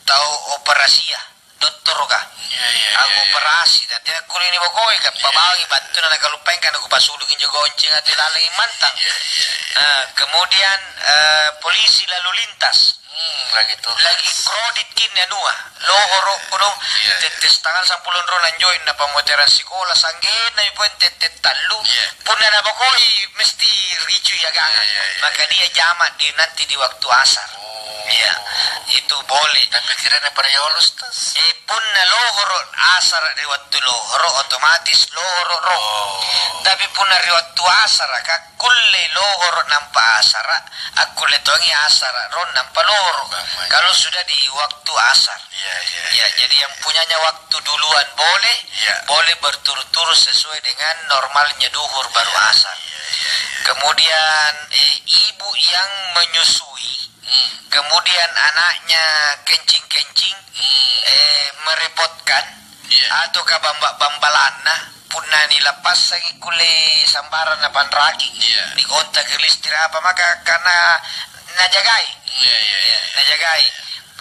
tau operasia, dottoroka. Iya, iya, iya, iya. Angoperasi, tena kulle nibokoi, ka pabawangi battuna nakaluppaingka nakupasuluki injo gonceng ati lalangi mantang. Iya, iya, iya. Ah, kemudian, eh, polisi lalu lintas. Hmm, lagi tuh. Lagi krodit kinni anua, lohoro' kodong, iya, iya, tettes tanggal sampulo anrona anjoeng na pammoterang sikola, sanggenna mi poeng tette tallu. Iya. Punna nabokoi mesti ricui aganga. Iya, iya, iya. Maka dia jama' di, nanti di waktu asar. Oh. Iya. Itu boleh. Tapi kirana pada yolo, Ustaz. Eh, punna lohoro' asara' ri wattu lohoro', otomatis lohoro' ro. Oh. Tapi punna ri wattu asaraka, kulle lohoro' nampa asara', akkulle tongi asara' ro nampa lohoro'. Bang, bang. Kalau sudah di waktu asar. Iya, iya, iya, iya. Jadi yang punyanya waktu duluan boleh, iya, boleh berturut-turut sesuai dengan normalnya duhur baru asar. Iya, iya, iya. Kemudian, eh, ibu yang menyusui, hmm, kemudian anaknya kencing-kencing, hmm, eh, merepotkan, iya, atau kabamba-bambalanna, punna nilappassangi kulle sambarang napanraki, iya, nikontaki listrik apa, maka karena najagai. Iya, iya, iya, iya. Najagai.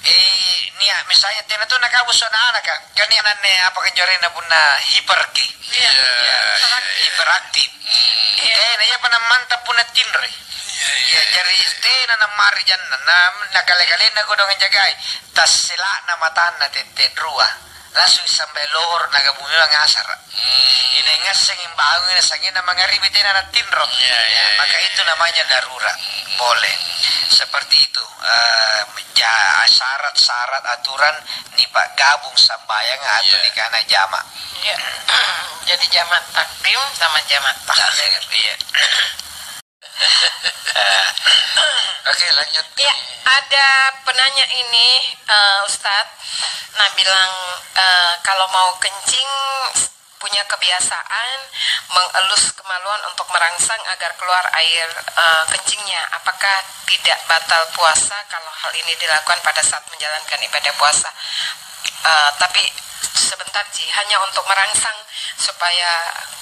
Eh, nia' misalnya tena to nakabusu ana'-anaka, kan nia' nanne apa kanjo arenna punna hiperki. Iya. Iya, iya, iya. Hiperaktif. Hmm. Iya. Tena iya apa nammantang punna tinroi. Iya, iya, iya, jari tena nammari janna, na, nakale-kalenna kodong anjagai. Tassela'na matanna tette' rua. Langsung sambai lohoro' nagabung memang asara'. Hmm. Inai ngassengi bangungi na sanggenna mangaribi tena nattinro. Iya, iya, iya. Maka itu namanya darurat. Hmm. Boleh. Seperti itu. Eh, ja-, syarat-syarat aturan nipa'gabung sambayang atau, iya, nikana jama'. Iya. Jadi jama' takdim sama jama' takhir. Takhir, iya. Eh, oke, lanjut. Ya, ada penanya ini, eh, Ustadz. Nah, bilang, eh, kalau mau kencing, punya kebiasaan mengelus kemaluan untuk merangsang agar keluar air, eh, kencingnya. Apakah tidak batal puasa kalau hal ini dilakukan pada saat menjalankan ibadah puasa? Eh, tapi sebentar, Ji, hanya untuk merangsang supaya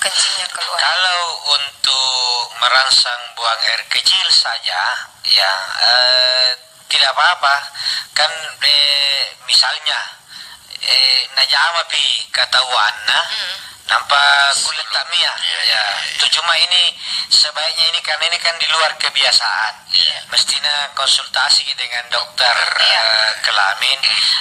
kencingnya keluar. Kalau untuk merangsang buang air kecil saja, ya, eh, tidak apa-apa. Kan, eh, misalnya, eh, najamapi katahuanna, hmm, nampa kulle ta'mia. Iya, iya, ya, iya, iya. Itu cuma ini, sebaiknya ini, karena ini kan di luar kebiasaan. Iya. Mestina konsultasiki dengan dokter, iya, eh, kelamin.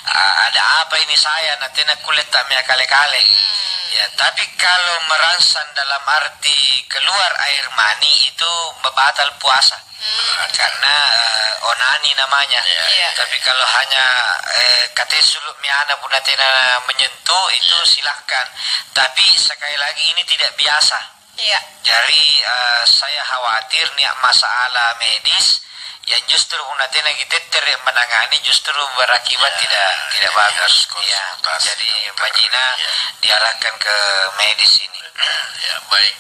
Ah, ada apa ini saya? Nah, tena kulle ta'mia kale-kale. Hmm. Ya, tapi kalau merangsang dalam arti keluar air mani itu batal puasa. Hmm. Karena, eh, onani namanya. Iya. Iya. Tapi kalau hanya, eh, katesulu'mi ana' punna tena menyentuh, itu, iya, silahkan. Tapi sekali lagi ini tidak biasa. Iya. Jadi, eh, saya khawatir nia' masalah medis yang justru punna tena kitettere' menangani justru berakibat, iya, tidak, tidak, iya, bagus. Harus, iya, konsultasi, jadi dokter, bajina, iya, diarahkan ke medis ini. Ya, baik.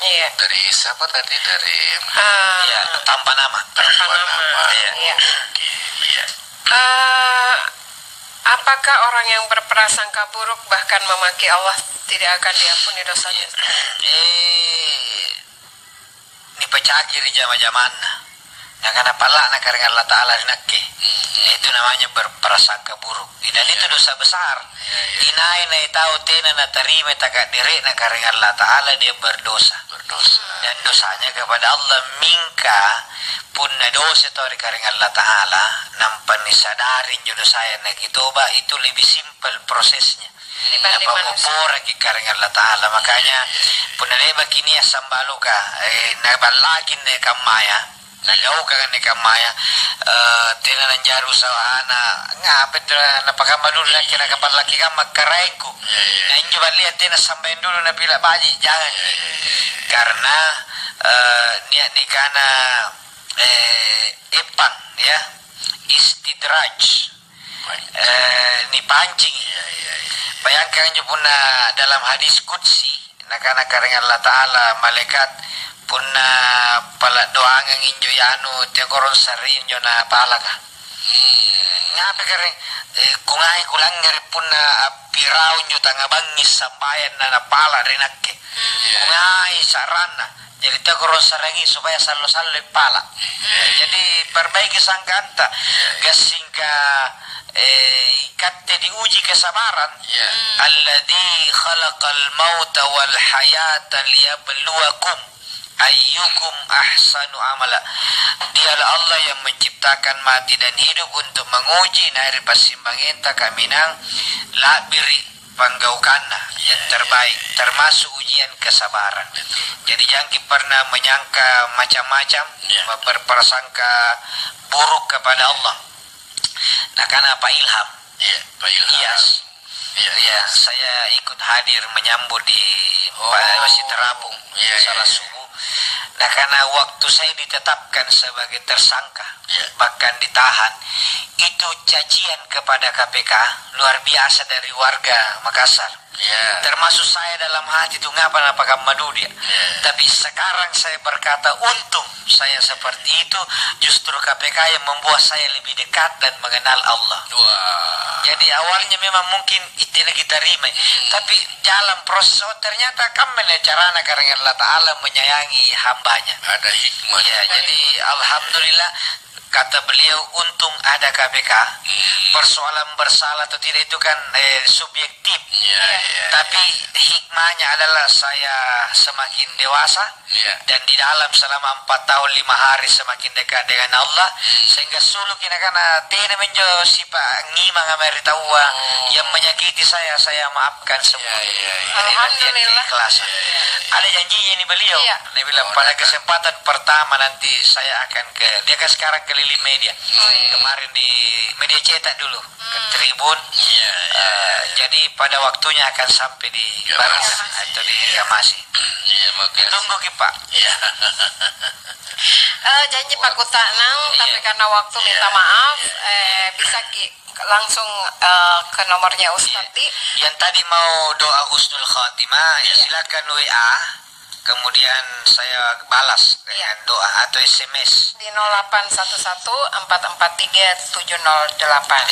Iya. Dari siapa tadi? Dari, ah, ya, tanpa nama. Tanpa nama. Iya. Iya. Oke, iya. Eh, apakah orang yang berprasangka buruk bahkan memaki Allah tidak akan diampuni dosanya? Iya. Eh, nipacaki ri jama-jamanna. Nakana palla'na karaeng Allata'ala ri nakke. Hmm. Itu namanya berprasangka buruk. Dan, iya, itu dosa besar. Iya, iya. Inai-nai tau tena natarima takaddere'na karaeng Allata'ala, dia berdosa. Berdosa. Dan dosanya kepada Allah. Mingka punna dosa tau ri karaeng Allata'ala, nampa nisadari injo dosaya nakitoba, itu lebih simpel prosesnya. Dibanding manusia. Napapoporaki karaeng Allata'ala. Makanya, punna le'baki nia' sambaluka, eh, naballaki anne kammaya, nagaukang anne kammaya, eh, tena nanjari usahana, ngapa itu napakamma dulu nakke nakapallaki kamma karaengku. Iya, iya. Na injo ballia tena sambayang dulu napila' baji', jangan. Iya, iya, iya. Karena, eh, nia' nikana, eh, eppang, ya, istidraj. Eh, nipancingi. Iya, iya, iya. Bayangkan injo punna dalam hadis qudsi, nakana karaeng Allata'ala, malaikat, "Punna pala' doangang injo ianu, teako rong sarring injo napalaka." Hmm. Ngapai karaeng? Eh, kungai kulangngere' punna appirau injo tangnga bangngi sambayang na napala' ri nakke. Hmm. Kungai sa'ranna. Jadi, teako rong sarrengi supaya sallo-sallo pala'. Iya. Jadi, perbaiki sangkanta. Iya, iya. Gassingka, eh, ikatte diuji kesabaran. Iya. "Alladzi khalaqal mauta wal hayata liyabluwakum ayyukum ahsanu amala." Dialah Allah yang menciptakan mati dan hidup untuk menguji nai ri passimbangenta kaminang la'biri' panggaukanna yang terbaik, termasuk ujian kesabaran. Betul. Jadi, jangan ki pernah menyangka macam-macam, iya, berprasangka buruk kepada Allah. Nakana Pak Ilham. Iya, Pak Ilham. Iyas. Iya, iya, iya. Saya ikut hadir menyambut di, oh, Masjid Terapung, iya, iya, salat subuh. Nakana waktu saya ditetapkan sebagai tersangka, iya, bahkan ditahan, itu cacian kepada K P K luar biasa dari warga Makassar. Iya. Termasuk saya dalam hati itu, ngapa napakamma dulu dia? Iya. Tapi sekarang saya berkata, untung saya seperti itu, justru K P K yang membuat saya lebih dekat dan mengenal Allah. Wah. Jadi awalnya memang mungkin tena kita tarima, hmm, tapi jalan proses, oh, ternyata kammana carana karaeng Allata'ala menyayangi hambanya. Ada hikmah. Ya, jadi alhamdulillah, kata beliau, untung ada K P K. Hmm. Persoalan bersalah atau tidak itu kan, eh, subjektif. Iya, iya, tapi iya, hikmahnya adalah saya semakin dewasa, iya, dan di dalam selama empat tahun lima hari semakin dekat dengan Allah, hmm, sehingga suluki nakana tena minjo sipa' ngimanga mae ri taua, oh, yang menyakiti saya, saya maafkan semua. Iya, iya, iya. Jadi nanti yang alhamdulillah, keikhlasan. Iya, iya, iya. Ada janjinya ini beliau. Iya. Dia bilang, oh, pada kesempatan pertama nanti saya akan ke, dia kan sekarang keliling media. Hmm. Kemarin di media cetak dulu, ke, hmm, Tribun. Iya, iya, eh, iya, iya. Jadi pada waktunya akan sampai di, iya, Baruna, Mas, atau di, iya, Kamasi. Iya, makasih. Tunggu ki, Pak. Iya. Eh, janji, Pak, kutanang, iya, tapi karena waktu, iya, minta maaf, iya, eh, bisa ki langsung, eh, ke nomornya Ustaz, iya, di. Yang tadi mau doa husnul khatimah, ya, iya, silakan W A, kemudian saya balas, iya, dengan doa atau S M S. Di nol delapan satu satu empat empat tiga tujuh nol delapan.